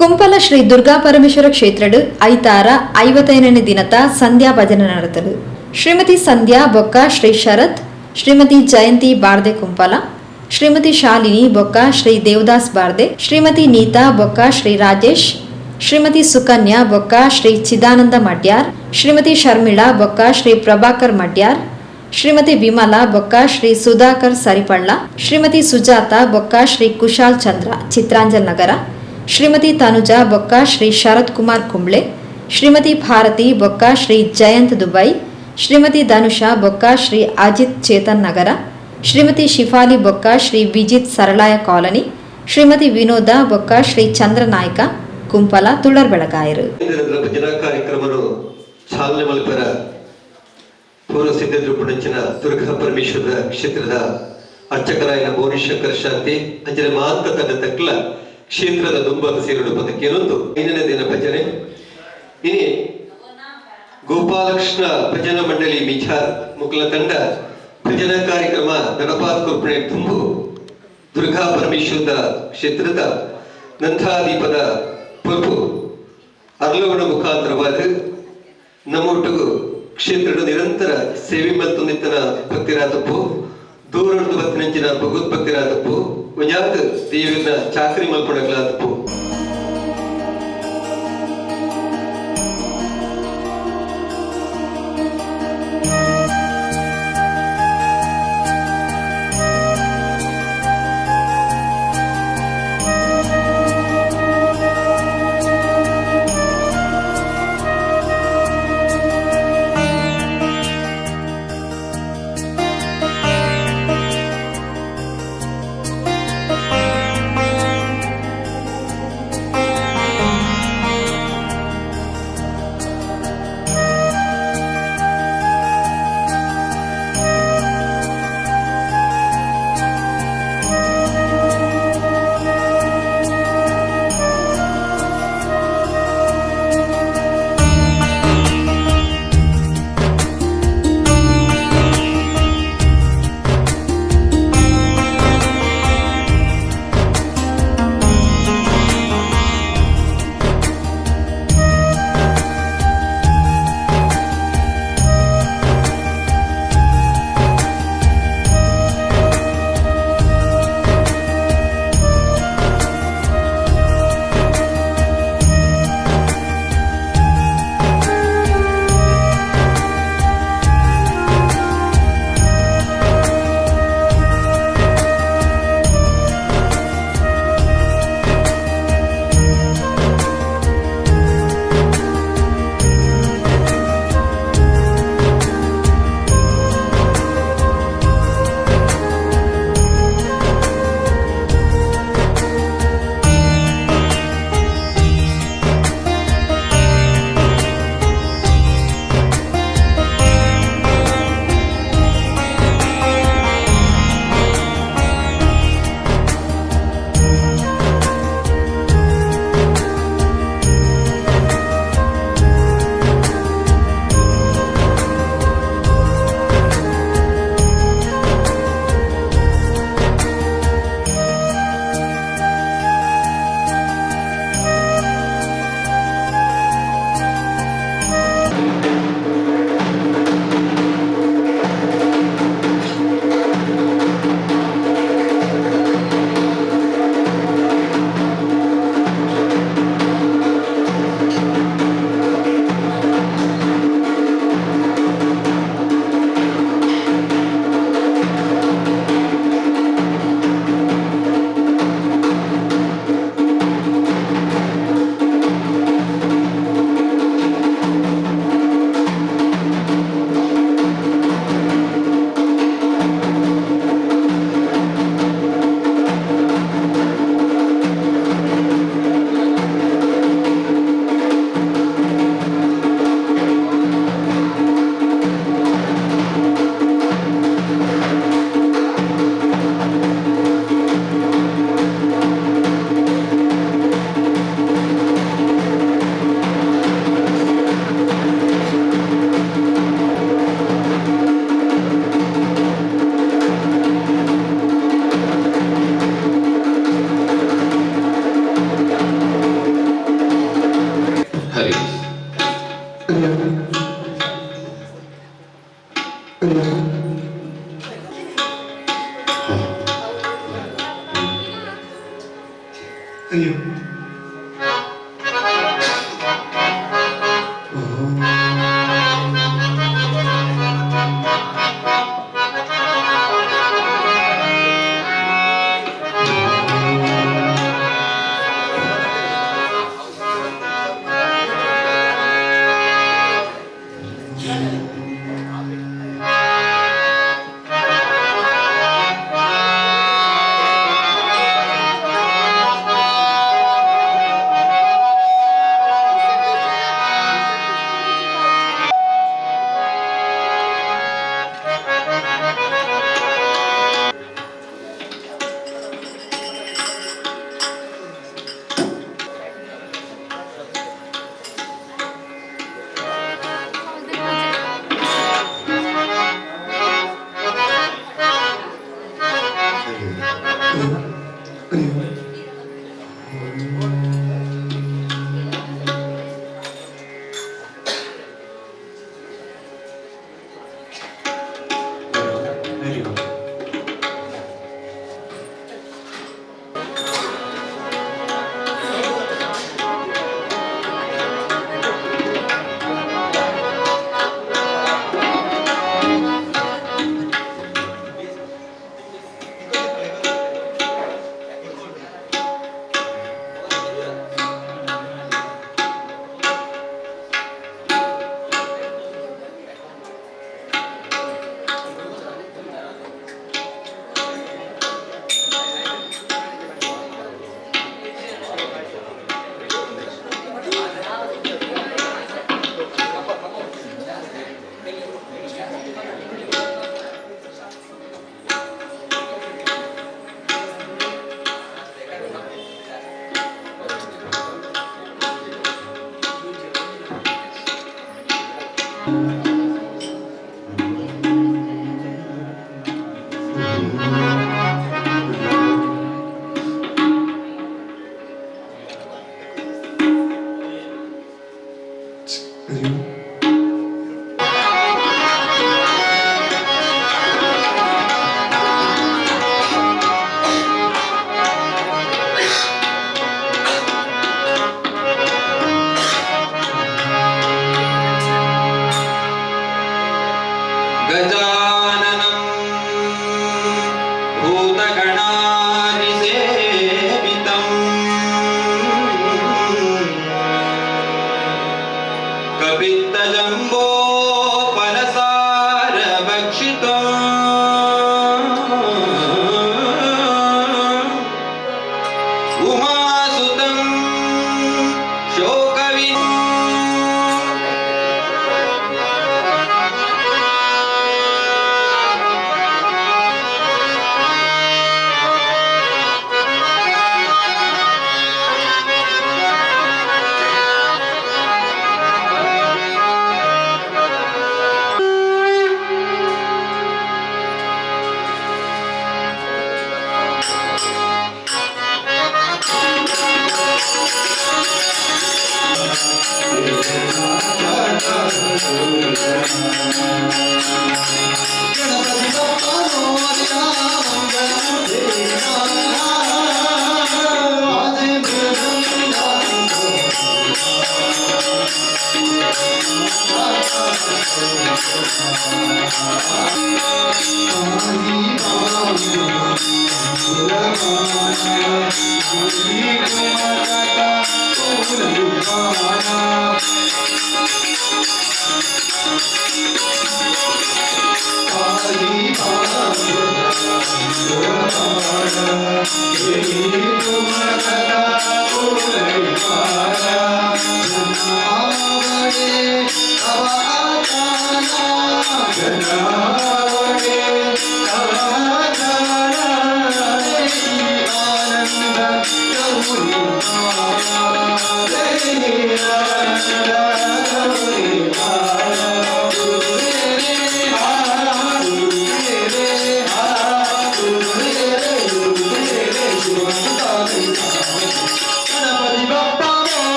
ಕುಂಪಲ ಶ್ರೀ ದುರ್ಗಾ ಪರಮೇಶ್ವರ ಕ್ಷೇತ್ರಡು ಐತಾರ 55ನೇ ದಿನದ ಸಂಧ್ಯಾ ಭಜನೆ ನಡೆತಲು. ಶ್ರೀಮತಿ ಸಂಧ್ಯಾ ಬೊಕ್ಕ ಶ್ರೀ ಶರತ್, ಶ್ರೀಮತಿ ಜಯಂತಿ ಬಾರ್ದೆ ಕುಂಪಲ, ಶ್ರೀಮತಿ ಶಾಲಿನಿ ಬೊಕ್ಕ ಶ್ರೀ ದೇವದಾಸ್ ಬಾರ್ದೆ, ಶ್ರೀಮತಿ ನೀತಾ ಬೊಕ್ಕ ಶ್ರೀ ರಾಜೇಶ್, ಶ್ರೀಮತಿ ಸುಕನ್ಯಾ ಬೊಕ್ಕ ಶ್ರೀ ಚಿದಾನಂದ ಮಡ್ಯಾರ್, ಶ್ರೀಮತಿ ಶರ್ಮಿಳಾ ಬೊಕ್ಕ ಶ್ರೀ ಪ್ರಭಾಕರ್ ಮಡ್ಯಾರ್, ಶ್ರೀಮತಿ ವಿಮಲಾ ಬೊಕ್ಕ ಶ್ರೀ ಸುಧಾಕರ್ ಸರಿಪಳ್ಳ, ಶ್ರೀಮತಿ ಸುಜಾತ ಬೊಕ್ಕ ಶ್ರೀ ಕುಶಾಲ್ ಚಂದ್ರ ಚಿತ್ರಾಂಜಲ್ ನಗರ, ಶ್ರೀಮತಿ ತನುಜಾ ಬೊಕ್ಕ ಶ್ರೀ ಶರತ್ ಕುಮಾರ್ ಕುಂಬ್ಳೆ, ಶ್ರೀಮತಿ ಭಾರತಿ ಬೊಕ್ಕ ಶ್ರೀ ಜಯಂತ್ ದುಬೈ, ಶ್ರೀಮತಿ ಧನುಷಾ ಬೊಕ್ಕ ಶ್ರೀ ಅಜಿತ್ ಚೇತನ್ ನಗರ, ಶ್ರೀಮತಿ ಶಿಫಾಲಿ ಬೊಕ್ಕ ಶ್ರೀ ವಿಜಿತ್ ಸರಳಾಯ ಕಾಲೋನಿ, ಶ್ರೀಮತಿ ವಿನೋದ ಬೊಕ್ಕ ಶ್ರೀ ಚಂದ್ರನಾಯ್ಕ ಕುಂಪಲ ತುಳರ್ ಬೆಳಗಾಯರು. ಭಜನಾ ಕಾರ್ಯಕ್ರಮನು ಚಾಲನೆ ಮಲ್ಪರ ಪೂರ್ವ ಸಿದ್ಧದ್ರೂಪಣಂಚಿನ ದುರ್ಗಾ ಪರಮೇಶ್ವರ ಕ್ಷೇತ್ರದ ಅರ್ಚಕರಾಯನ ಗೌರಿಶಂಕರ ಶಾಂತಿ ಅಂಚನೆ ಮಾಂತ ತಂಡ ತಕ್ಲ ಕ್ಷೇತ್ರದ ದುಂಬಾದ ಸೇರಡು ಪದಕ್ಕೇನೊಂದು ಐದನೇ ದಿನ ಭಜನೆ. ಇನಿ ಗೋಪಾಲಕೃಷ್ಣ ಭಜನಾ ಮಂಡಳಿ ಮಿಛಾರ್ ಮುಕುಲ ತಂಡ ಭಜನಾ ಕಾರ್ಯಕ್ರಮ ನಡಪಾತ್ ಕೊರ್ಪಣೆ ತುಂಬು ದುರ್ಗಾ ಪರಮೇಶ್ವರದ ಕ್ಷೇತ್ರದ ನಂದಾದೀಪದ ಪೊರ್ಪು ಅರ್ಲವನ ಮುಖಾಂತರವಾದ ನಮ್ಮೊಟ್ಟಿಗೂ ಕ್ಷೇತ್ರದ ನಿರಂತರ ಸೇವೆ ಮಲ್ತೊಂದಿತ್ತನ ಭಕ್ತಿರಾದಪ್ಪು, ದೂರದ್ದು ಬತ್ತಿನಂಚಿನ ಭಗವತ್ ಭಕ್ತಿರಾದಪ್ಪು, ಒಂಜಾತ್ ದೇವಿನ ಚಾಕರಿ ಮಲ್ಪಡಗ್ಲಾದಪ್ಪು. गजाननं भूतगणादिसेवितम् कपित्तजम्बोफलसारभक्षितम् उमासुतं शोकवि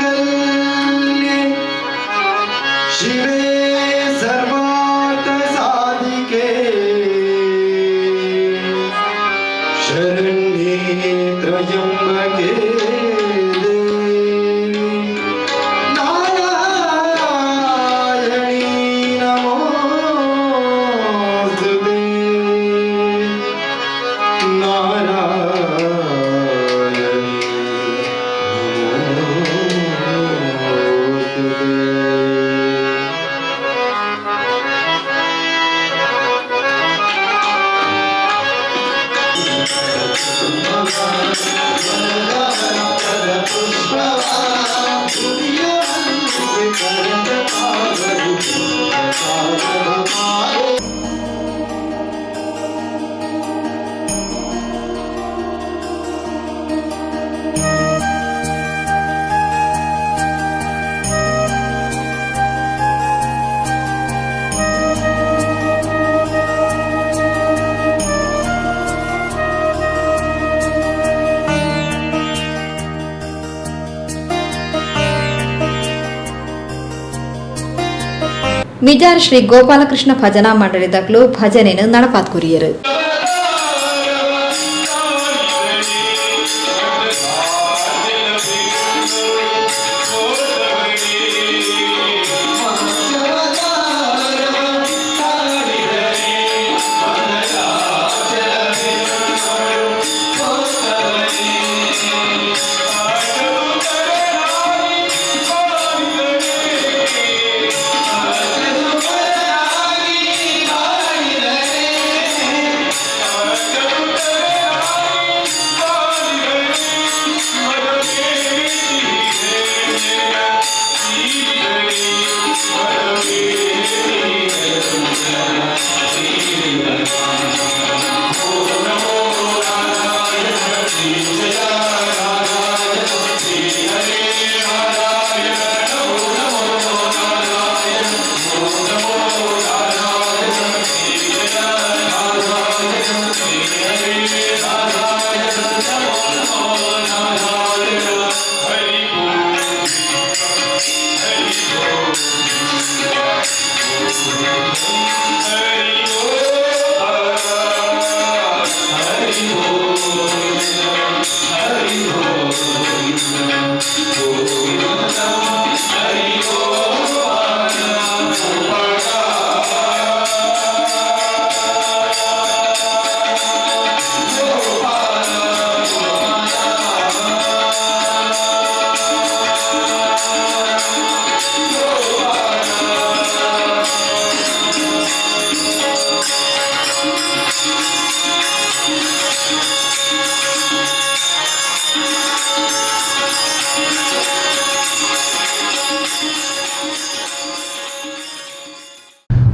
सर्वमङ्गलमाङ्गल्ये शिवे सर्वार्थसाधिके शरण्ये त्र्यम्बके देवी नारायणी नमोऽस्तु। ಮಿಜಾರ್ ಶ್ರೀ ಗೋಪಾಲಕೃಷ್ಣ ಭಜನಾ ಮಂಡಳಿದಕ್ಲು ಭಜನೆಯನ್ನು ನಡಪಾತ್ ಕುರಿಯರು.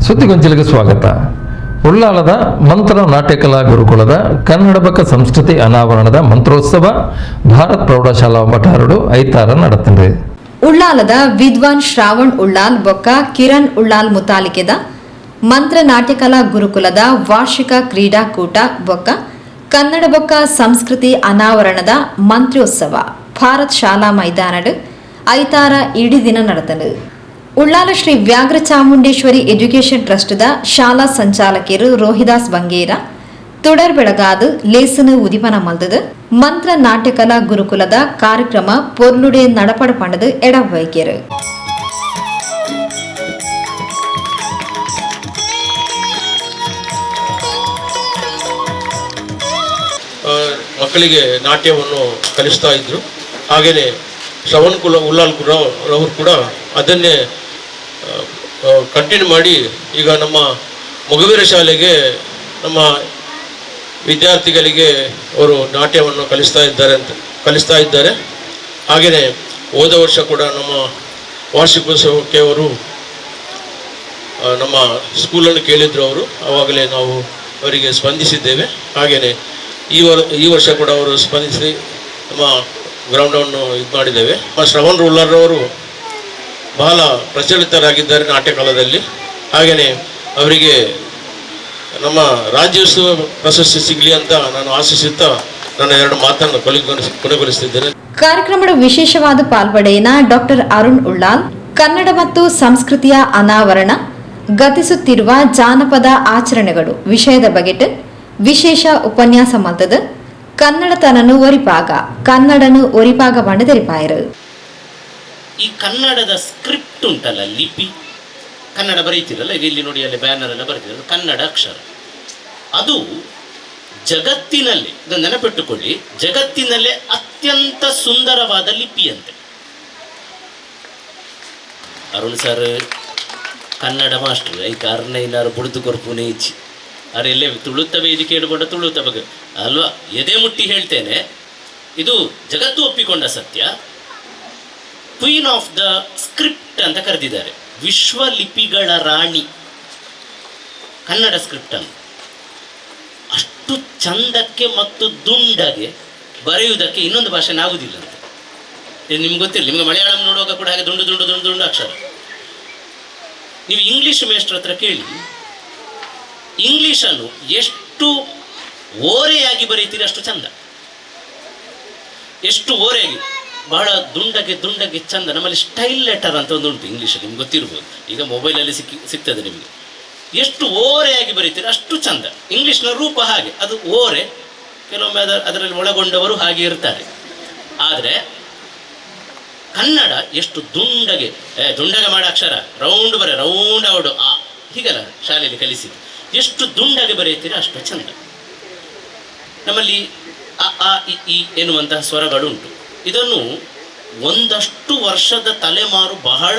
ಸುದ್ದಿಗೊಂಚಲಿಗೆ ಸ್ವಾಗತ. ಉಳ್ಳಾಲದ ಮಂತ್ರ ನಾಟ್ಯಕಲಾ ಗುರುಕುಲದ ಕನ್ನಡ ಬಕ ಸಂಸ್ಕೃತಿ ಅನಾವರಣದ ಮಂತ್ರೋತ್ಸವ ಭಾರತ್ ಪ್ರೌಢಶಾಲಾ ಮಠಾರುಡು ಐತಾರ ನಡೆತಂಡ್ರಿ. ಉಳ್ಳಾಲದ ವಿದ್ವಾನ್ ಶ್ರಾವಣ್ ಉಳ್ಳಾಲ್ ಬೊಕ್ಕ ಕಿರಣ್ ಉಳ್ಳಾಲ್ ಮುತಾಲಿಕೆದ ಮಂತ್ರ ನಾಟ್ಯಕಲಾ ಗುರುಕುಲದ ವಾರ್ಷಿಕ ಕ್ರೀಡಾಕೂಟ ಬೊಕ್ಕ ಕನ್ನಡ ಬೊಕ್ಕ ಸಂಸ್ಕೃತಿ ಅನಾವರಣದ ಮಂತ್ರೋತ್ಸವ ಭಾರತ್ ಶಾಲಾ ಮೈದಾನಡು ಐತಾರ ಇಡೀ ದಿನ ನಡೆತನು. ಉಳ್ಳಾಲ ಶ್ರೀ ವ್ಯಾಘ್ರ ಚಾಮುಂಡೇಶ್ವರಿ ಎಜುಕೇಷನ್ ಟ್ರಸ್ಟ್ದ ಶಾಲಾ ಸಂಚಾಲಕಿಯರು ರೋಹಿದಾಸ್ ಬಂಗೇರ ತುಡರ್ ಬೆಳಗಾದು ಲೇಸನು ಉದಿಪನ ಮಲ್ದದು ಮಂತ್ರ ನಾಟ್ಯಕಲಾ ಗುರುಕುಲದ ಕಾರ್ಯಕ್ರಮ ಪೊರ್ಲುಡೆ ನಡಪಡ ಪಂಡದು ಎಡವೈಕ್ಯರು. ಮಕ್ಕಳಿಗೆ ನಾಟ್ಯವನ್ನು ಕಲಿಸ್ತಾ ಇದ್ರು. ಹಾಗೆಯೇ ಶ್ರವಣ್ ಕುಲ ಉಲ್ಲಾಲ್ ರವರು ಕೂಡ ಅದನ್ನೇ ಕಂಟಿನ್ಯೂ ಮಾಡಿ ಈಗ ನಮ್ಮ ಮೊಗವೀರ ಶಾಲೆಗೆ ನಮ್ಮ ವಿದ್ಯಾರ್ಥಿಗಳಿಗೆ ಅವರು ನಾಟ್ಯವನ್ನು ಕಲಿಸ್ತಾ ಇದ್ದಾರೆ. ಹಾಗೆಯೇ ಹೋದ ವರ್ಷ ಕೂಡ ನಮ್ಮ ವಾರ್ಷಿಕೋತ್ಸವಕ್ಕೆ ಅವರು ನಮ್ಮ ಸ್ಕೂಲನ್ನು ಕೇಳಿದರು ಅವರು, ಆವಾಗಲೇ ನಾವು ಅವರಿಗೆ ಸ್ಪಂದಿಸಿದ್ದೇವೆ. ಹಾಗೆಯೇ ಈ ವರ್ಷ ಕೂಡ ಅವರು ಸ್ಪಂದಿಸಿ ನಮ್ಮ ಗ್ರೌಂಡನ್ನು ಇದು ಮಾಡಿದ್ದೇವೆ. ಶ್ರವಣ್ ಉಲ್ಲಾಲ್ರವರು ಬಹಳ ಪ್ರಚಲಿತರಾಗಿದ್ದಾರೆ ನಾಟ್ಯಕಾಲದಲ್ಲಿ. ಹಾಗೆಯೇ ಅವರಿಗೆ ನಮ್ಮ ರಾಜ್ಯೋತ್ಸವ ಪ್ರಶಸ್ತಿ ಸಿಗಲಿ ಅಂತ ನಾನು ಆಶಿಸುತ್ತಾ ನನ್ನ ಎರಡು ಮಾತನ್ನು ಕೊನೆಗೊಳಿಸುತ್ತಿದ್ದೇನೆ. ಕಾರ್ಯಕ್ರಮದ ವಿಶೇಷವಾದ ಪಾಲ್ಪಡೆಯನ ಡಾಕ್ಟರ್ ಅರುಣ್ ಉಳ್ಳಾಲ್ ಕನ್ನಡ ಮತ್ತು ಸಂಸ್ಕೃತಿಯ ಅನಾವರಣ ಗತಿಸುತ್ತಿರುವ ಜಾನಪದ ಆಚರಣೆಗಳು ವಿಷಯದ ಬಗೆಟ್ ವಿಶೇಷ ಉಪನ್ಯಾಸ ಮಲ್ತದ ಕನ್ನಡತನನು ಒರಿಪಾಗ ಕನ್ನಡನು ಒರಿಪಾಗ ಬಂಡ ತೆರಿಪಾಯರು. ಈ ಕನ್ನಡದ ಸ್ಕ್ರಿಪ್ಟ್ ಉಂಟಲ್ಲ, ಲಿಪಿ, ಕನ್ನಡ ಬರೀತಿರಲ್ಲ, ಈಗ ಇಲ್ಲಿ ನೋಡಿ ಅಲ್ಲಿ ಬ್ಯಾನರ್ ಎಲ್ಲ ಬರೀತಿರಲ್ಲ, ಕನ್ನಡ ಅಕ್ಷರ ಅದು ಜಗತ್ತಿನಲ್ಲಿ, ಇದನ್ನು ನೆನಪಿಟ್ಟುಕೊಳ್ಳಿ, ಜಗತ್ತಿನಲ್ಲೇ ಅತ್ಯಂತ ಸುಂದರವಾದ ಲಿಪಿಯಂತೆ. ಅರುಣ್ ಸರ್ ಕನ್ನಡ ಮಾಸ್ಟರ್, ಐಕ ಅರ್ನೈನಾರು ಬುಡ್ದು ಕೊರ್ಪುನೆ ಇಚ್ಚಿ ಅರೆಲ್ಲೇ ತುಳುತ್ತ ವೇದಿಕೆ ಹಿಡ್ಕೊಂಡ ತುಳುತ್ತ ಬಗ್ಗೆ ಅಲ್ವಾ, ಎದೆ ಮುಟ್ಟಿ ಹೇಳ್ತೇನೆ, ಇದು ಜಗತ್ತು ಒಪ್ಪಿಕೊಂಡ ಸತ್ಯ. ಕ್ವೀನ್ ಆಫ್ the script ಅಂತ ಕರೆದಿದ್ದಾರೆ, ವಿಶ್ವಲಿಪಿಗಳ ರಾಣಿ ಕನ್ನಡ ಸ್ಕ್ರಿಪ್ಟನ್ನು. ಅಷ್ಟು ಚಂದಕ್ಕೆ ಮತ್ತು ದುಂಡಗೆ ಬರೆಯುವುದಕ್ಕೆ ಇನ್ನೊಂದು ಭಾಷೆನ ಆಗುವುದಿಲ್ಲ ಅಂತ ಇದು ನಿಮ್ಗೆ ಗೊತ್ತಿಲ್ಲ. ನಿಮಗೆ ಮಲಯಾಳಂ ನೋಡುವಾಗ ಕೂಡ ಹಾಗೆ ದುಂಡು ದುಂಡು ದುಂಡು ದುಂಡು ಅಕ್ಷರ. ನೀವು ಇಂಗ್ಲೀಷ್ ಮೇಸ್ಟ್ರ ಹತ್ರ ಕೇಳಿ, ಇಂಗ್ಲೀಷನ್ನು ಎಷ್ಟು ಓರೆಯಾಗಿ ಬರೀತೀರಿ ಅಷ್ಟು ಚಂದ, ಎಷ್ಟು ಓರೆಯಾಗಿ. ಬಹಳ ದುಂಡಗೆ ದುಂಡಗೆ ಚಂದ. ನಮ್ಮಲ್ಲಿ ಸ್ಟೈಲ್ ಲೆಟರ್ ಅಂತ ಒಂದು ಉಂಟು ಇಂಗ್ಲೀಷಲ್ಲಿ, ನಿಮ್ಗೆ ಗೊತ್ತಿರ್ಬೋದು, ಈಗ ಮೊಬೈಲಲ್ಲಿ ಸಿಗ್ತದೆ ನಿಮಗೆ. ಎಷ್ಟು ಓರೆಯಾಗಿ ಬರೀತೀರಿ ಅಷ್ಟು ಚಂದ. ಇಂಗ್ಲೀಷ್ನ ರೂಪ ಹಾಗೆ, ಅದು ಓರೆ. ಕೆಲವೊಮ್ಮೆ ಅದರಲ್ಲಿ ಒಳಗೊಂಡವರು ಹಾಗೆ ಇರ್ತಾರೆ. ಆದರೆ ಕನ್ನಡ ಎಷ್ಟು ದುಂಡಗೆ, ದುಂಡಗೆ ಮಾಡೋ ಅಕ್ಷರ, ರೌಂಡ್ ಬರೆ, ರೌಂಡ್ ಔಡು ಆ, ಹೀಗಲ್ಲ ಶಾಲೆಯಲ್ಲಿ ಕಲಿಸಿದ್ದು. ಎಷ್ಟು ದುಂಡಗೆ ಬರೆಯುತ್ತೀರಿ ಅಷ್ಟು ಚಂದ. ನಮ್ಮಲ್ಲಿ ಅ ಆ ಇ ಈ ಎನ್ನುವಂತಹ ಸ್ವರಗಳುಂಟು. ಇದನ್ನು ಒಂದಷ್ಟು ವರ್ಷದ ತಲೆಮಾರು ಬಹಳ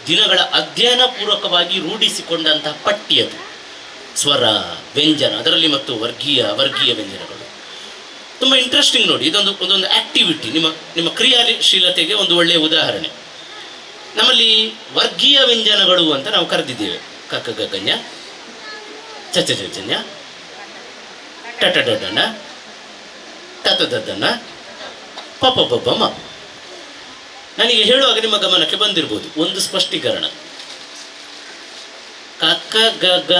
ದಿನಗಳ ಅಧ್ಯಯನ ಪೂರ್ವಕವಾಗಿ ರೂಢಿಸಿಕೊಂಡಂತಹ ಪಟ್ಟಿ ಅದು. ಸ್ವರ, ವ್ಯಂಜನ, ಅದರಲ್ಲಿ ಮತ್ತು ವರ್ಗೀಯ ವರ್ಗೀಯ ವ್ಯಂಜನಗಳು ತುಂಬ ಇಂಟ್ರೆಸ್ಟಿಂಗ್ ನೋಡಿ. ಇದೊಂದು ಒಂದೊಂದು ಆಕ್ಟಿವಿಟಿ, ನಿಮ್ಮ ನಿಮ್ಮ ಕ್ರಿಯಾಶೀಲತೆಗೆ ಒಂದು ಒಳ್ಳೆಯ ಉದಾಹರಣೆ. ನಮ್ಮಲ್ಲಿ ವರ್ಗೀಯ ವ್ಯಂಜನಗಳು ಅಂತ ನಾವು ಕರೆದಿದ್ದೇವೆ. ಕ ಕ ಗ ಗ ಞ, ಚ ಚ ಜ ಜ ಞ, ಟ ಟ ಡ ಡ ಣ, ತ ತ the the ನ, ಪ ಪ ಬ ಬ ಮ. ನನಗೆ ಹೇಳುವಾಗ ನಿಮ್ಮ ಗಮನಕ್ಕೆ ಬಂದಿರ್ಬೋದು ಒಂದು ಸ್ಪಷ್ಟೀಕರಣ. ಕ ಕ ಗ ಗ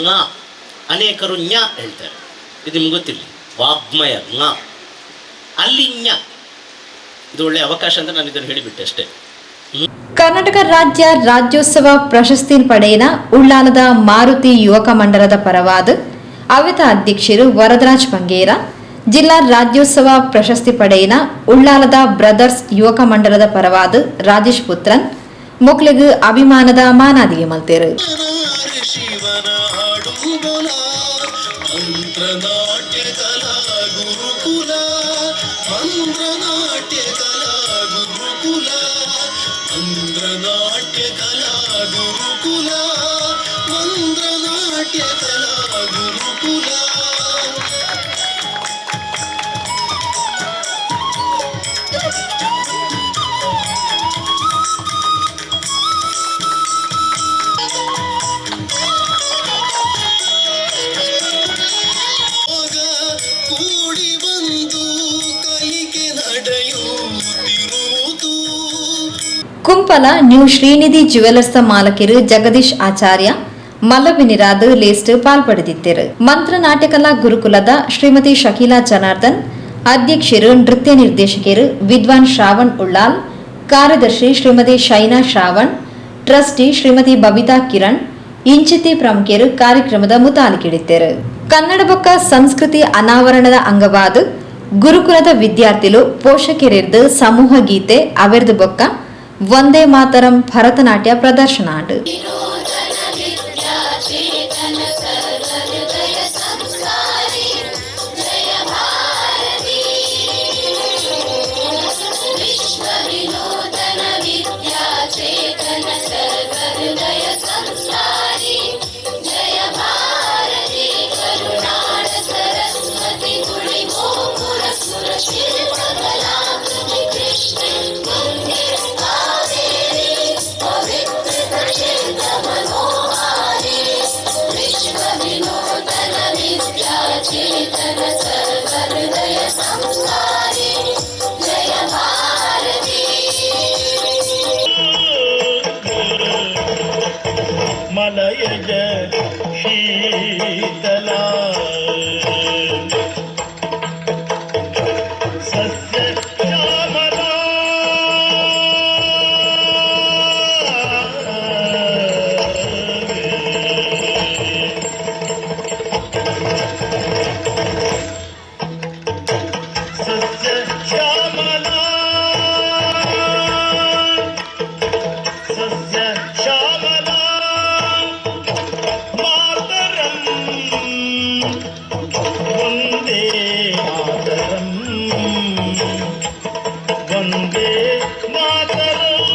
ң, ಅನೇಕರು ಞ ಹೇಳ್ತಾರೆ, ಇದು ನಿಮ್ಗೆ ಗೊತ್ತಿರಲಿ. ವಾಗ್ಮಯ ң, ಅಲ್ಲಿ ಞ. ಇದು ಒಳ್ಳೆಯ ಅವಕಾಶ ಅಂತ ನಾನು ಇದನ್ನು ಹೇಳಿಬಿಟ್ಟೆ ಅಷ್ಟೇ. ಕರ್ನಾಟಕ ರಾಜ್ಯ ರಾಜ್ಯೋತ್ಸವ ಪ್ರಶಸ್ತಿ ಪಡೆಯಿನ ಉಳ್ಳಾಲದ ಮಾರುತಿ ಯುವಕ ಮಂಡಲದ ಪರವಾದ ಅವಿತ ಅಧ್ಯಕ್ಷರು ವರದರಾಜ್ ಬಂಗೇರ, ಜಿಲ್ಲಾ ರಾಜ್ಯೋತ್ಸವ ಪ್ರಶಸ್ತಿ ಪಡೆಯಿನ ಉಳ್ಳಾಲದ ಬ್ರದರ್ಸ್ ಯುವಕ ಮಂಡಲದ ಪರವಾದ ರಾಜೇಶ್ ಪುತ್ರನ್ ಮೊಕ್ಲೆಗ್ ಅಭಿಮಾನದ ಮಾನಾದಿಗೆ ಮಲ್ತೇರು. ಕುಂಪಲ ನ್ಯೂ ಶ್ರೀನಿಧಿ ಜುವೆಲ್ಲರ್ಸ್ ಮಾಲಕಿರು ಜಗದೀಶ್ ಆಚಾರ್ಯ ಮಲ್ಲವಿನಿರಾದ್ ಲೇಸ್ಟ್ ಪಾಲ್ಪಡೆದಿದ್ದರು. ಮಂತ್ರ ನಾಟ್ಯಕಲಾ ಗುರುಕುಲದ ಶ್ರೀಮತಿ ಶಕೀಲಾ ಜನಾರ್ದನ್ ಅಧ್ಯಕ್ಷರು, ನೃತ್ಯ ನಿರ್ದೇಶಕರು ವಿದ್ವಾನ್ ಶ್ರಾವಣ್ ಉಳ್ಳಾಲ್, ಕಾರ್ಯದರ್ಶಿ ಶ್ರೀಮತಿ ಶೈನಾ ಶ್ರಾವಣ್, ಟ್ರಸ್ಟಿ ಶ್ರೀಮತಿ ಬಬಿತಾ ಕಿರಣ್ ಇಂಚಿತಿ ಪ್ರಮುಖರು ಕಾರ್ಯಕ್ರಮದ ಮುತಾಲಿಕಿಡಿದ್ದರು. ಕನ್ನಡ ಬೊಕ್ಕ ಸಂಸ್ಕೃತಿ ಅನಾವರಣದ ಅಂಗವಾದ ಗುರುಕುಲದ ವಿದ್ಯಾರ್ಥಿಗಳು ಪೋಷಕರಿರ್ದು ಸಮೂಹ ಗೀತೆ ಅವೆರ್ದು ಬೊಕ್ಕ ವಂದೇ ಮಾತರಂ ಭರತನಾಟ್ಯ ಪ್ರದರ್ಶನ. ಮಲಯಜ ಶೀತಲ ಸಸ್ಯ ಶ್ಯಾಮಲ ಸಸ್ಯ ಶ್ಯಾಮಲ ಸಸ್ಯ ಶ್ಯಾಮಲ ಮಾತರಂ ವಂದೇ ಮಾತರಂ ವಂದೇ ಮಾತರಂ.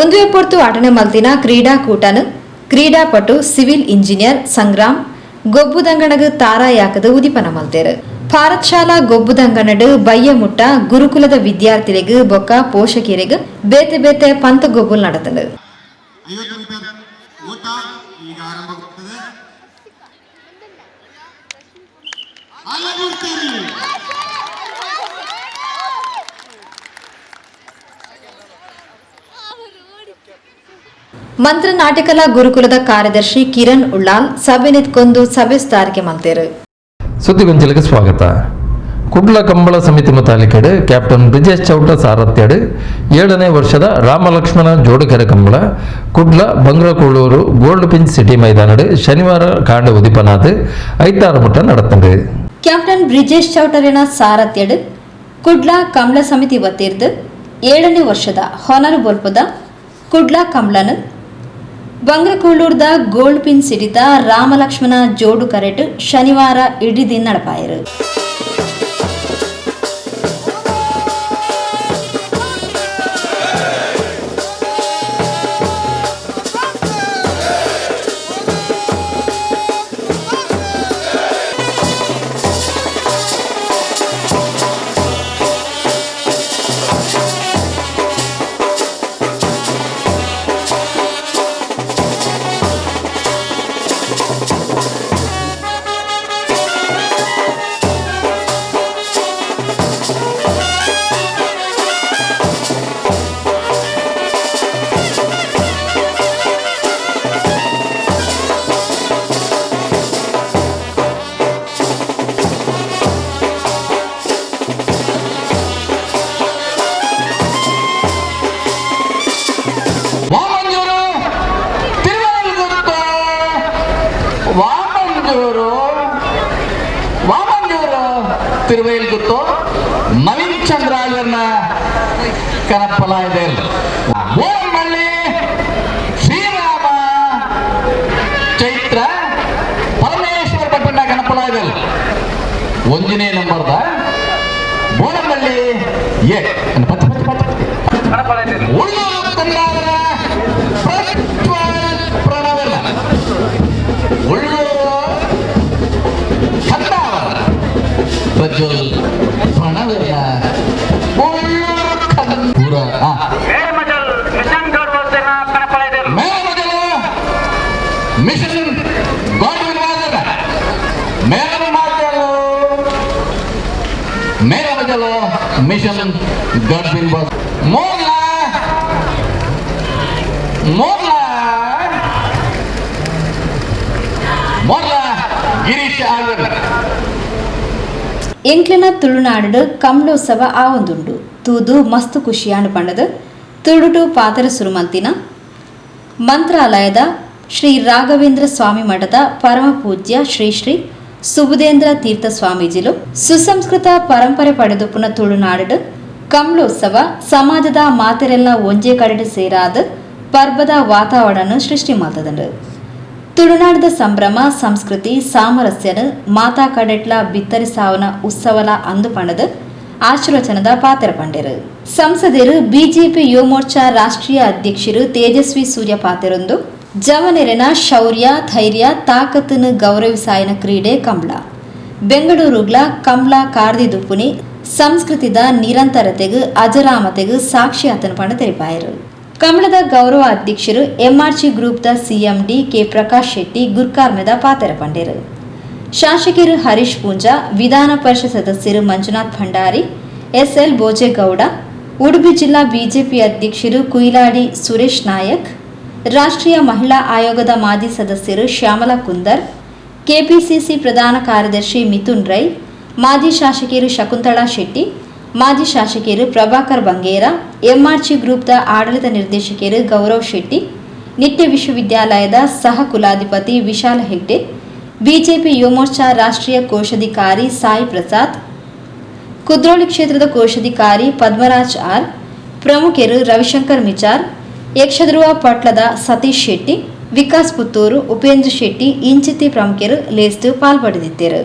ಒಂದುವೆ ಪೊರ್ತು ಆಟನೆ ಮಲ್ತಿನ ಕ್ರೀಡಾಕೂಟನು ಕ್ರೀಡಾಪಟು ಸಿವಿಲ್ ಇಂಜಿನಿಯರ್ ಸಂಗ್ರಾಮ್ ಗೊಬ್ಬುದಂಗಣಗ್ ತಾರಾಯಾಕದ ಉದಿಪನ ಮಲ್ತೇರು. ಭಾರತ್ ಶಾಲಾ ಗೊಬ್ಬುದಂಗಣಡ್ ಬಯ್ಯಮುಟ್ಟ ಗುರುಕುಲದ ವಿದ್ಯಾರ್ಥಿಲೆಗ್ ಬೊಕ್ಕ ಪೋಷಕರಿಗೆ ಬೇತೆ ಬೇತೆ ಪಂತ ಗೊಬ್ಬುಲ್ ನಡತಂಡು. 50 ಮೀಟರ್ ಓಟ ಈಗ ಆರಂಭವಾಗುತ್ತದೆ. ಅಲಗುಡ್ತೀರಿ. ಮಂತ್ರ ನಾಟಕಲ ಗುರುಕುಲದ ಕಾರ್ಯದರ್ಶಿ ಕಿರಣ್ ಉಳ್ಳಾಲ್ ಸಭೆ ನಿತ್ಕೊಂದು ಸಭೆ ಸುಧಾರಿಕೆ ಮಲ್ತೇರು. ಸುದ್ದಿಗೊಂಚಲಿಗೆ ಸ್ವಾಗತ. ಕುಡ್ಲ ಕಂಬಳ ಸಮಿತಿ ಮುತಾಲಿಕೆಡು ಕ್ಯಾಪ್ಟನ್ ಬ್ರಿಜೇಶ್ ಚೌಟ ಸಾರಥ್ಯಡು 7ನೇ ವರ್ಷದ Ramalakshmana Jodukere Kambala Kudla Bangrakoluru gold finch city ಮೈದಾನಡು ಶನಿವಾರ ಕಾಂಡ ಉದಿಪನಾದ್ ಐತಾರ ಮುಟ್ಟ நடத்தது. ಕ್ಯಾಪ್ಟನ್ ಬ್ರಿಜೇಶ್ ಚೌಟರಿನ ಸಾರಥ್ಯಡು ಕುಡ್ಲ ಕಂಬಳ ಸಮಿತಿ ವತಿರ್ದು 7ನೇ ವರ್ಷದ ಹೊನರು ಬೊಲ್ಪದ ಕುಡ್ಲ ಕಂಬಳನು ಬಂಗ್ರಕೂಳೂರ್ದ ಗೋಲ್ಡ್ ಪಿನ್ ಸಿಟಿದ ರಾಮಲಕ್ಷ್ಮಣ ಜೋಡು ಕರೆಟ್ ಶನಿವಾರ ಇಡೀ ದಿನ ನಡಪಾಯರು. ತಿರುವೈಲ್ಗುತ್ತು ನವೀನ್ ಚಂದ್ರ ಇವರನ್ನ ಕನಪ್ಪಲಾಗಿದೆ. ಬೋರಮಳ್ಳಿ ಶ್ರೀರಾಮ ಚೈತ್ರ ಪರಮೇಶ್ವರ ಭಟ್ಟಣ್ಣ ಕನಪ್ಪಲಾಗಿದೆ. ಒಂದನೇ ನಂಬರ್ದ ಬೋರಮಳ್ಳಿ ಎ ಉಳ್ಳೂರು ಕಂದಾವರ ಪ್ರಣವರ್ಣ ಉಳ್ಳೂರು ಕಂದಾವರ ಪ್ರಜ್ವಲ್ ಪ್ರಣವರ್ಣ ಉಳ್ಳೂರು ಕಂದೂರ ಮೇಲಮಜಲು ಮಿಷನ್ ಗಾಡ್ವಿನ್ ವಾದನ ಮೇಲಮಜಲು ಮೇಲಮಜಲು mission Godwin was Morla Morla Morla Girish Alvar. ಎಂಕ್ಲಿನ Tulunadu ಕಂಬಳೋತ್ಸವ ಆವೊಂದುಂಡು ತೂದು ಮಸ್ತು ಖುಷಿಯಾನು ಪಂಡದು ತುಳುಟು ಪಾತರ ಸುರುಮಂತಿನ ಮಂತ್ರಾಲಯದ ಶ್ರೀ ರಾಘವೇಂದ್ರ ಸ್ವಾಮಿ ಮಠದ ಪರಮ ಪೂಜ್ಯ ಶ್ರೀ ಶ್ರೀ ಸುಬುಧೇಂದ್ರ ತೀರ್ಥ ಸ್ವಾಮೀಜಿಲು ಸುಸಂಸ್ಕೃತ ಪರಂಪರೆ ಪಡೆದು ಪುನಃ ತುಳುನಾಡು ಕಂಬಳೋತ್ಸವ ಸಮಾಜದ ಮಾತೆರೆಲ್ಲ ಒಂಜೇ ಕಡೆಡು ಸೇರಾದ ಪರ್ಬದ ವಾತಾವರಣ ಸೃಷ್ಟಿ ಮಾಡ್ತದಂಡು. ತುಳುನಾಡದ ಸಂಭ್ರಮ ಸಂಸ್ಕೃತಿ ಸಾಮರಸ್ಯನು ಮಾತಾ ಕಡೆಟ್ಲ ಬಿತ್ತರಿಸಾವನ ಉತ್ಸವಲ ಅಂದು ಪಣದು ಆಶೀರ್ವಚನದ ಪಾತ್ರ ಪಂಡೆರು. ಸಂಸದರು ಬಿಜೆಪಿ ಯುವ ಮೋರ್ಚಾ ರಾಷ್ಟ್ರೀಯ ಅಧ್ಯಕ್ಷರು ತೇಜಸ್ವಿ ಸೂರ್ಯ ಪಾತೆರೊಂದು ಜವನೆರೆನ ಶೌರ್ಯ ಧೈರ್ಯ ತಾಕತ್ತನ್ನು ಗೌರವಿಸಾಯನ ಕ್ರೀಡೆ ಕಂಬಳ ಬೆಂಗಳೂರುಗ್ಲ ಕಂಬಳ ಕಾರ್ದಿದುಪುನಿ ಸಂಸ್ಕೃತಿದ ನಿರಂತರತೆಗು ಅಜರಾಮತೆಗು ಸಾಕ್ಷಿ ಆತನ ಪಣ ತೆರಿಪಾಯರು. ಕಂಬಳದ ಗೌರವ ಅಧ್ಯಕ್ಷರು ಎಂಆರ್ಜಿ ಗ್ರೂಪ್ದ ಸಿಎಂಡಿ ಕೆ ಪ್ರಕಾಶ್ ಶೆಟ್ಟಿ ಗುರ್ಕಾರ್ಮೆದ ಪಾತ್ರ ಪಂಡೆರು. ಶಾಸಕರು ಹರೀಶ್ ಪೂಂಜಾ, ವಿಧಾನ ಪರಿಷತ್ ಸದಸ್ಯರು ಮಂಜುನಾಥ್ ಭಂಡಾರಿ, ಎಸ್ಎಲ್ ಭೋಜೇಗೌಡ, ಉಡುಪಿ ಜಿಲ್ಲಾ ಬಿಜೆಪಿ ಅಧ್ಯಕ್ಷರು ಕುಯಿಲಾಡಿ ಸುರೇಶ್ ನಾಯಕ್, ರಾಷ್ಟ್ರೀಯ ಮಹಿಳಾ ಆಯೋಗದ ಮಾಜಿ ಸದಸ್ಯರು ಶ್ಯಾಮಲಾ ಕುಂದರ್, ಕೆಪಿಸಿಸಿ ಪ್ರಧಾನ ಕಾರ್ಯದರ್ಶಿ ಮಿಥುನ್ ರೈ, ಮಾಜಿ ಶಾಸಕಿಯರು ಶಕುಂತಳಾ ಶೆಟ್ಟಿ, ಮಾಜಿ ಶಾಸಕಿಯರು ಪ್ರಭಾಕರ್ ಬಂಗೇರ, ಎಂಆರ್ಜಿ ಗ್ರೂಪ್ದ ಆಡಳಿತ ನಿರ್ದೇಶಕರು ಗೌರವ್ ಶೆಟ್ಟಿ, ನಿತ್ಯ ವಿಶ್ವವಿದ್ಯಾಲಯದ ಸಹ ಕುಲಾಧಿಪತಿ ವಿಶಾಲ್ ಹೆಗ್ಡೆ, ಬಿಜೆಪಿ ಯುವಮೋರ್ಚಾ ರಾಷ್ಟ್ರೀಯ ಕೋಶಾಧಿಕಾರಿ ಸಾಯಿ ಪ್ರಸಾದ್, ಕುದ್ರೋಳಿ ಕ್ಷೇತ್ರದ ಕೋಶಾಧಿಕಾರಿ ಪದ್ಮರಾಜ್ ಆರ್, ಪ್ರಮುಖರು ರವಿಶಂಕರ್ ಮಿಚಾರ್, ಯಕ್ಷಧ್ರುವ ಪಟ್ಲದ ಸತೀಶ್ ಶೆಟ್ಟಿ, ವಿಕಾಸ್ ಪುತ್ತೂರು, ಉಪೇಂದ್ರ ಶೆಟ್ಟಿ ಇಂಚಿತಿ ಪ್ರಮುಖರು ಲೇಸ್ತು ಪಾಲ್ಪಡೆದಿದ್ದರು.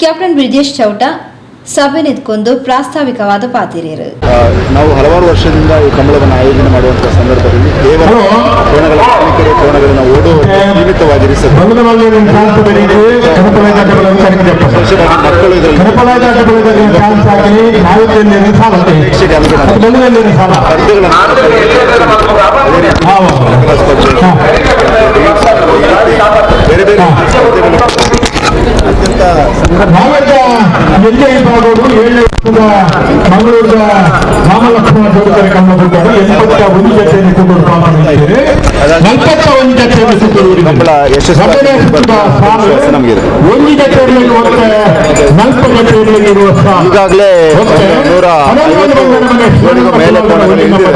ಕ್ಯಾಪ್ಟನ್ ಬ್ರಿಜೇಶ್ ಚೌಟ ಸಭೆ ನಿಂತ್ಕೊಂಡು ಪ್ರಾಸ್ತಾವಿಕವಾದ ಪಾತಿರಿಯರು. ನಾವು ಹಲವಾರು ವರ್ಷದಿಂದ ಈ ಕಂಬಳವನ್ನು ಆಯೋಜನೆ ಮಾಡುವಂತಹ ಸಂದರ್ಭದಲ್ಲಿ ಕೇವಲ ಕೋಣಗಳ ಮಾಲೀಕರು ಕೋಣಗಳನ್ನು ಓಡುವ ಸೀಮಿತವಾಗಿರಿಸದೆ ಮಕ್ಕಳು ಇದರಲ್ಲಿ ಬೇರೆ ಬೇರೆ ಸ್ಪರ್ಧೆಗಳು ಅತ್ಯಂತ ಮಂಗಳೂರದ ರಾಮಲಕ್ಷ್ಮಣ ಜೋಡುಕರೆ ಕಂಬ 81 ಜೊತೆಯನ್ನು ಕೂಡ ಪಾಲ್ಗೊಂಡಿದ್ದೇವೆ. Kambala ಯಶಸ್ವಿ ವಿಶ್ವಾಸ ನಮಗಿದೆ. ಈಗಾಗಲೇ 150 ಕೋಣೆಗೂ ಮೇಲೆ ಕೋಣಗಳು ಇಳಿದಿದೆ.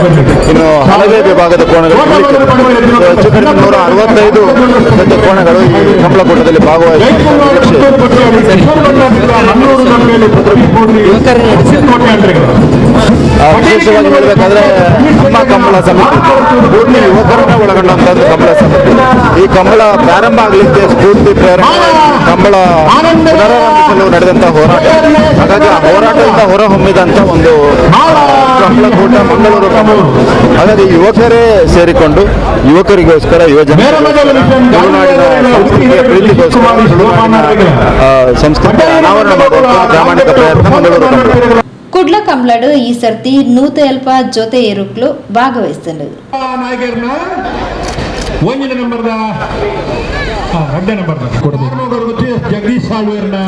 ಇನ್ನು ಹಲವೇ ವಿಭಾಗದ ಕೋಣಗಳು ಇಳಿದಿದೆ. ಹೆಚ್ಚು ಕಡಿಮೆ 165 ಜೊತೆ ಕೋಣಗಳು ಈ ಕಂಬಳಕೂಟದಲ್ಲಿ ಭಾಗವಹಿಸಿದ ನಿರೀಕ್ಷೆ ಇದೆ. ವಿಶೇಷವಾಗಿ ಹೇಳಬೇಕಾದ್ರೆ ನಮ್ಮ ಕಂಬಳ ಸಮಿತಿ ಪೂರ್ತಿ ಯುವಕರನ್ನ ಒಳಗೊಂಡಂತಹ ಕಂಬಳ ಸಮಿತಿ. ಈ ಕಂಬಳ ಪ್ರಾರಂಭ ಆಗಲಿಕ್ಕೆ ಸ್ಫೂರ್ತಿ ಪ್ರೇರಣೆ ಕಂಬಳ ಪುನರಾರಂಭಿಸಲು ನಡೆದಂತಹ ಹೋರಾಟ. ಹಾಗಾಗಿ ಆ ಹೋರಾಟದಿಂದ ಹೊರಹೊಮ್ಮಿದಂಥ ಒಂದು ಕಂಬಳಕೂಟ ಮಂಗಳೂರು ಕಂಬಳ. ಹಾಗಾಗಿ ಯುವಕರೇ ಸೇರಿಕೊಂಡು ಯುವಕರಿಗೋಸ್ಕರ, ಯುವಜನ ತುಳುನಾಡಿನ ಸಂಸ್ಕೃತಿಯ ಪ್ರೀತಿಗೋಸ್ಕರ ತುಳುನಾಡಿನ ಸಂಸ್ಕೃತಿಯ ಅನಾವರಣ ಮಾಡುವಂಥ ಪ್ರಾಮಾಣಿಕ ಪ್ರಯತ್ನ ಮಂಗಳೂರು ಕಂಬಳ. ಕುಡ್ಲ ಕಂಬ್ಳಡು ಈ ಸರ್ತಿ 170 ಜೊತೆ ಏರುಕ್ಲು ಭಾಗವಹಿಸಿದರು. ನಾಯಕರನ್ನ ಒಂದಿನ ನಂಬರ್ದ ರಡ್ಡ ನಂಬರ್ದ ಜಗದೀಶ್ ಸಾಳ್ವೇರ್ನ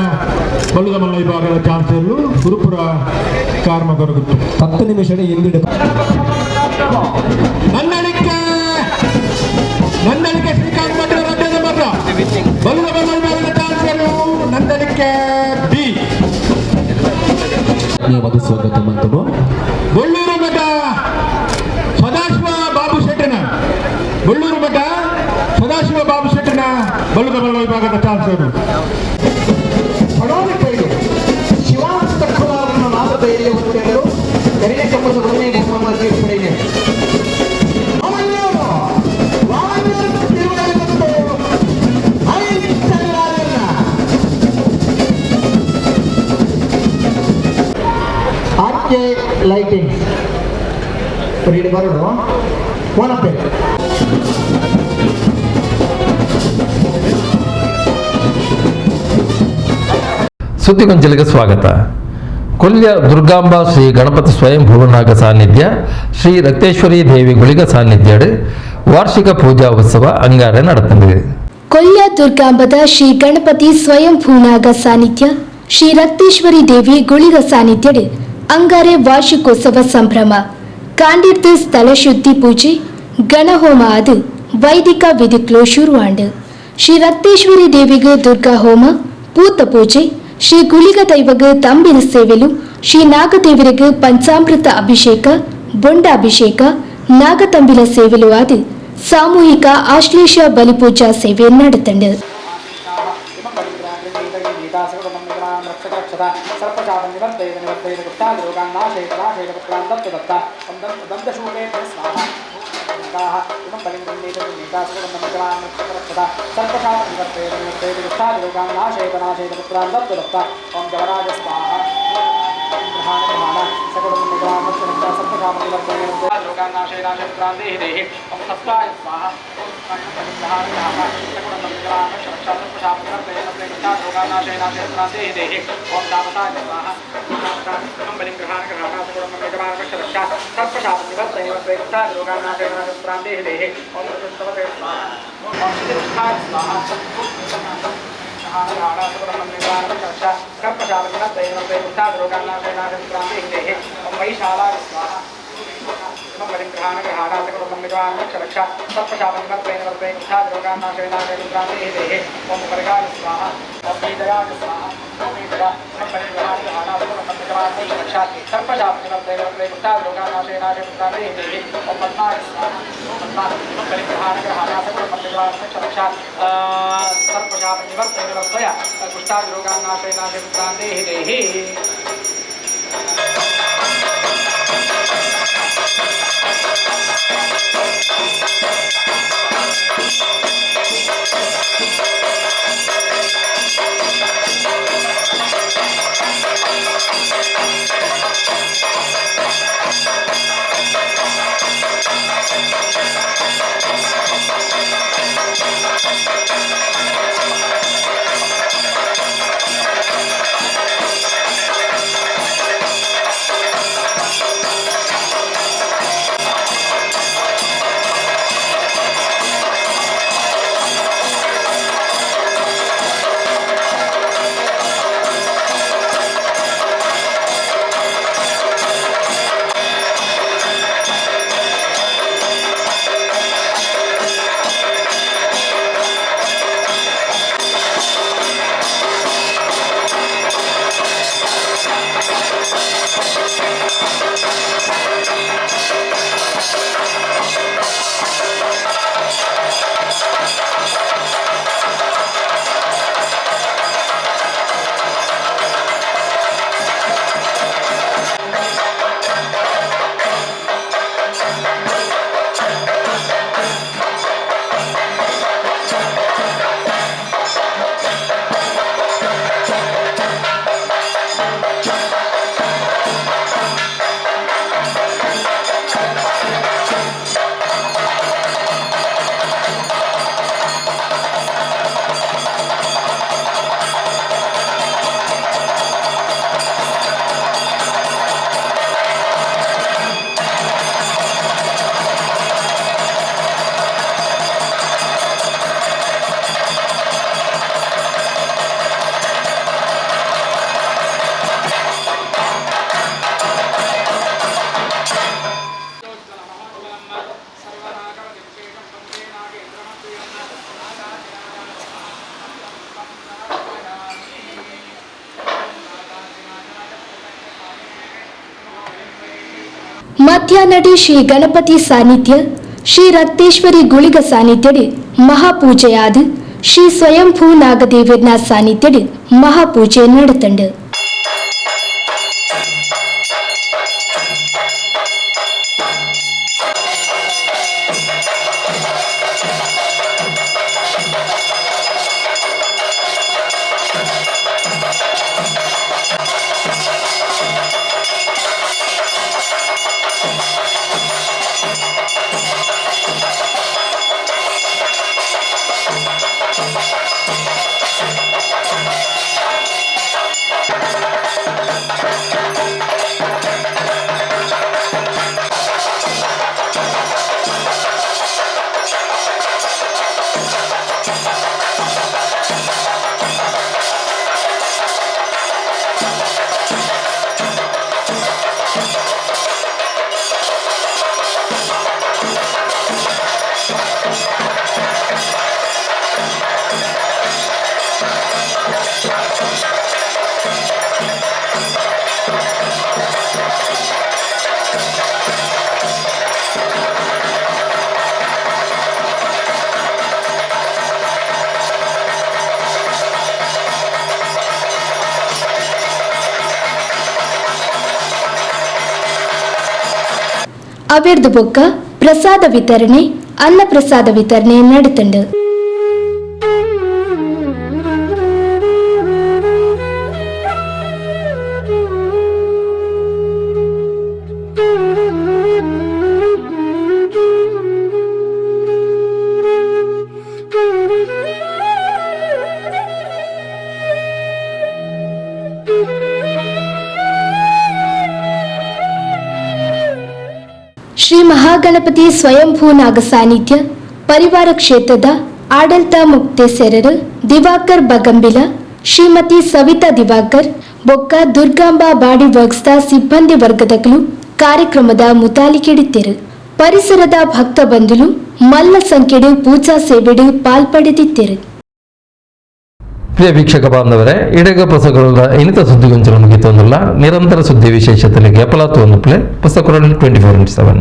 ಬಲ್ಲದ ಮಲ್ಲ ವಿಭಾಗದ ಚಾನ್ಸಲರ್ ಗುರುಪುರ ಕಾರ್ಮಗರಗುತ್ತು 10 ನಿಮಿಷದ ಹಿಂದಿಡ ನನ್ನಳಿಕೆ ನನ್ನಳಿಕೆ ಶ್ರೀಕಾಂತ್ ಭಟ್ರ ರಡ್ಡ ನಂಬರ್ದ ಬಲ್ಲದ ಮಲ್ಲ ವಿಭಾಗದ ಚಾನ್ಸಲರ್ ನಂದಳಿಕೆ ಬಿ. ಸ್ವಾಗತ ಮಂತನು ಬೊಳ್ಳೂರು ಮಠ ಸದಾಶಿವ ಬಾಬು ಶೆಟ್ಟನ ಬೊಳ್ಳೂರು ಮಠ ಸದಾಶಿವ ಬಾಬು ಶೆಟ್ಟನ ಬಲ್ಲದ ಮಲ್ಲ ವಿಭಾಗದ ಚಾನ್ಸಲರ್. ಪಡೋಲಿಕೈಡು ಶಿವಾನಂದ ಕುಮಾರನ ನಾಮಧೇಯ ಒತ್ತೆಗಳು ಕರಿಯ ಕಂಬದ ಒಂದನೇ ಬಹುಮಾನ ತೀರ್ಪುಗಳಿಗೆ ಆರ್ ಕೆ ಲೈಟಿಂಗ್ಸ್ ಬರೋದು ಓನಪ್ಪೆ. ಸುದ್ದಿಗೊಂಚಲಿಗೆ ಸ್ವಾಗತ. ಕೊಲ್ಯ ದುರ್ಗಾಂಬ ಶ್ರೀ ಗಣಪತಿ ಸ್ವಯಂ ಭುವನಾಗ ಸಾನ್ನಿಧ್ಯ ಶ್ರೀ ರಕ್ತೇಶ್ವರಿ ದೇವಿ ಗುಳಿಗ ಸಾನ್ನಿಧ್ಯಡು ವಾರ್ಷಿಕ ಪೂಜಾ ಉತ್ಸವ ಅಂಗಾರೆ ನಡೆತಂದಿದೆ. ಕೊಲ್ಯ ದುರ್ಗಾಂಬದ ಶ್ರೀ ಗಣಪತಿ ಸ್ವಯಂ ಭೂನಾಗ ಸಾನ್ನಿಧ್ಯ ಶ್ರೀ ರಕ್ತೇಶ್ವರಿ ದೇವಿ ಗುಳಿಗ ಸಾನ್ನಿಧ್ಯಡು ಅಂಗಾರೆ ವಾರ್ಷಿಕೋತ್ಸವ ಸಂಭ್ರಮ ಕಾಂಡಿರ್ದು ಸ್ಥಳ ಶುದ್ಧಿ ಪೂಜೆ ಗಣಹೋಮ ಅದು ವೈದಿಕ ವಿಧಿಕ್ಲು ಶುರುವಾಂಡು. ಶ್ರೀ ರಕ್ತೇಶ್ವರಿ ದೇವಿಗೆ ದುರ್ಗಾ ಹೋಮ ಪೂತ ಪೂಜೆ ಶ್ರೀ ಗುಳಿಗ ದೈವಗ ತಂಬಿನ ಸೇವೆಲು ಶ್ರೀ ನಾಗದೇವರಿಗೆ ಪಂಚಾಮೃತ ಅಭಿಷೇಕ ಬೊಂಡಾಭಿಷೇಕ ನಾಗತಂಬಿಲ ಸೇವೆಲು ಆದ ಸಾಮೂಹಿಕ ಆಶ್ಲೇಷ ಬಲಿಪೂಜಾ ಸೇವೆ ನಡೆತಂಡು. ಮಧ್ಯಾಹ್ನಡಿ ಶ್ರೀ ಗಣಪತಿ ಸಾನ್ನಿಧ್ಯ ಶ್ರೀ ರಕ್ತೇಶ್ವರಿ ಗುಳಿಗ ಸಾನ್ನಿಧ್ಯಡ್ ಮಹಾಪೂಜೆಯಾದ ಶ್ರೀ ಸ್ವಯಂಭೂ ನಾಗದೇವರ್ನ ಸಾನ್ನಿಧ್ಯಡ್ ಮಹಾಪೂಜೆ ನಡೆತಂಡು. ಅವೆರ್ದು ಬೊಕ್ಕ ಪ್ರಸಾದ ವಿತರಣೆ ಅನ್ನ ಪ್ರಸಾದ ವಿತರಣೆ ನಡೆತಂಡು. ಶ್ರೀ ಮಹಾಗಣಪತಿ ಸ್ವಯಂಭೂ ನಾಗ ಸಾನ್ನಿಧ್ಯ ಪರಿವಾರ ಕ್ಷೇತ್ರದ ಆಡಳಿತ ಮುಕ್ತೇಸರರು ದಿವಾಕರ್ ಬಗಂಬಿಲ, ಶ್ರೀಮತಿ ಸವಿತಾ ದಿವಾಕರ್, ಬೊಕ್ಕ ದುರ್ಗಾಂಬಾ ಬಾಡಿ ವರ್ಕ್ಸ್ದ ಸಿಬ್ಬಂದಿ ವರ್ಗದಗಳು ಕಾರ್ಯಕ್ರಮದ ಮುತಾಲಿಕೆಡಿತ್ತಿರು. ಪರಿಸರದ ಭಕ್ತ ಬಂಧುಲು ಮಲ್ಲ ಸಂಖ್ಯೆಡು ಪೂಜಾ ಸೇವೆಡು ಪಾಲ್ಪಡೆದಿತ್ತಿರು. ಪ್ರಿಯ ವೀಕ್ಷಕ ಬಾಂಧವರೇ, ಇಡಗ ಪುಸ್ತಕಗಳ ಇನ್ನಿತ ಸುದ್ದಿಗೊಂಚಲು ಮುಗಿತೊಂದಿಲ್ಲ. ನಿರಂತರ ಸುದ್ದಿ ವಿಶೇಷತೆಗೆ ಎಪಲಾತು ಒಂದು ಪ್ಲೇ ಪುಸ್ತಕಗಳು 24x7.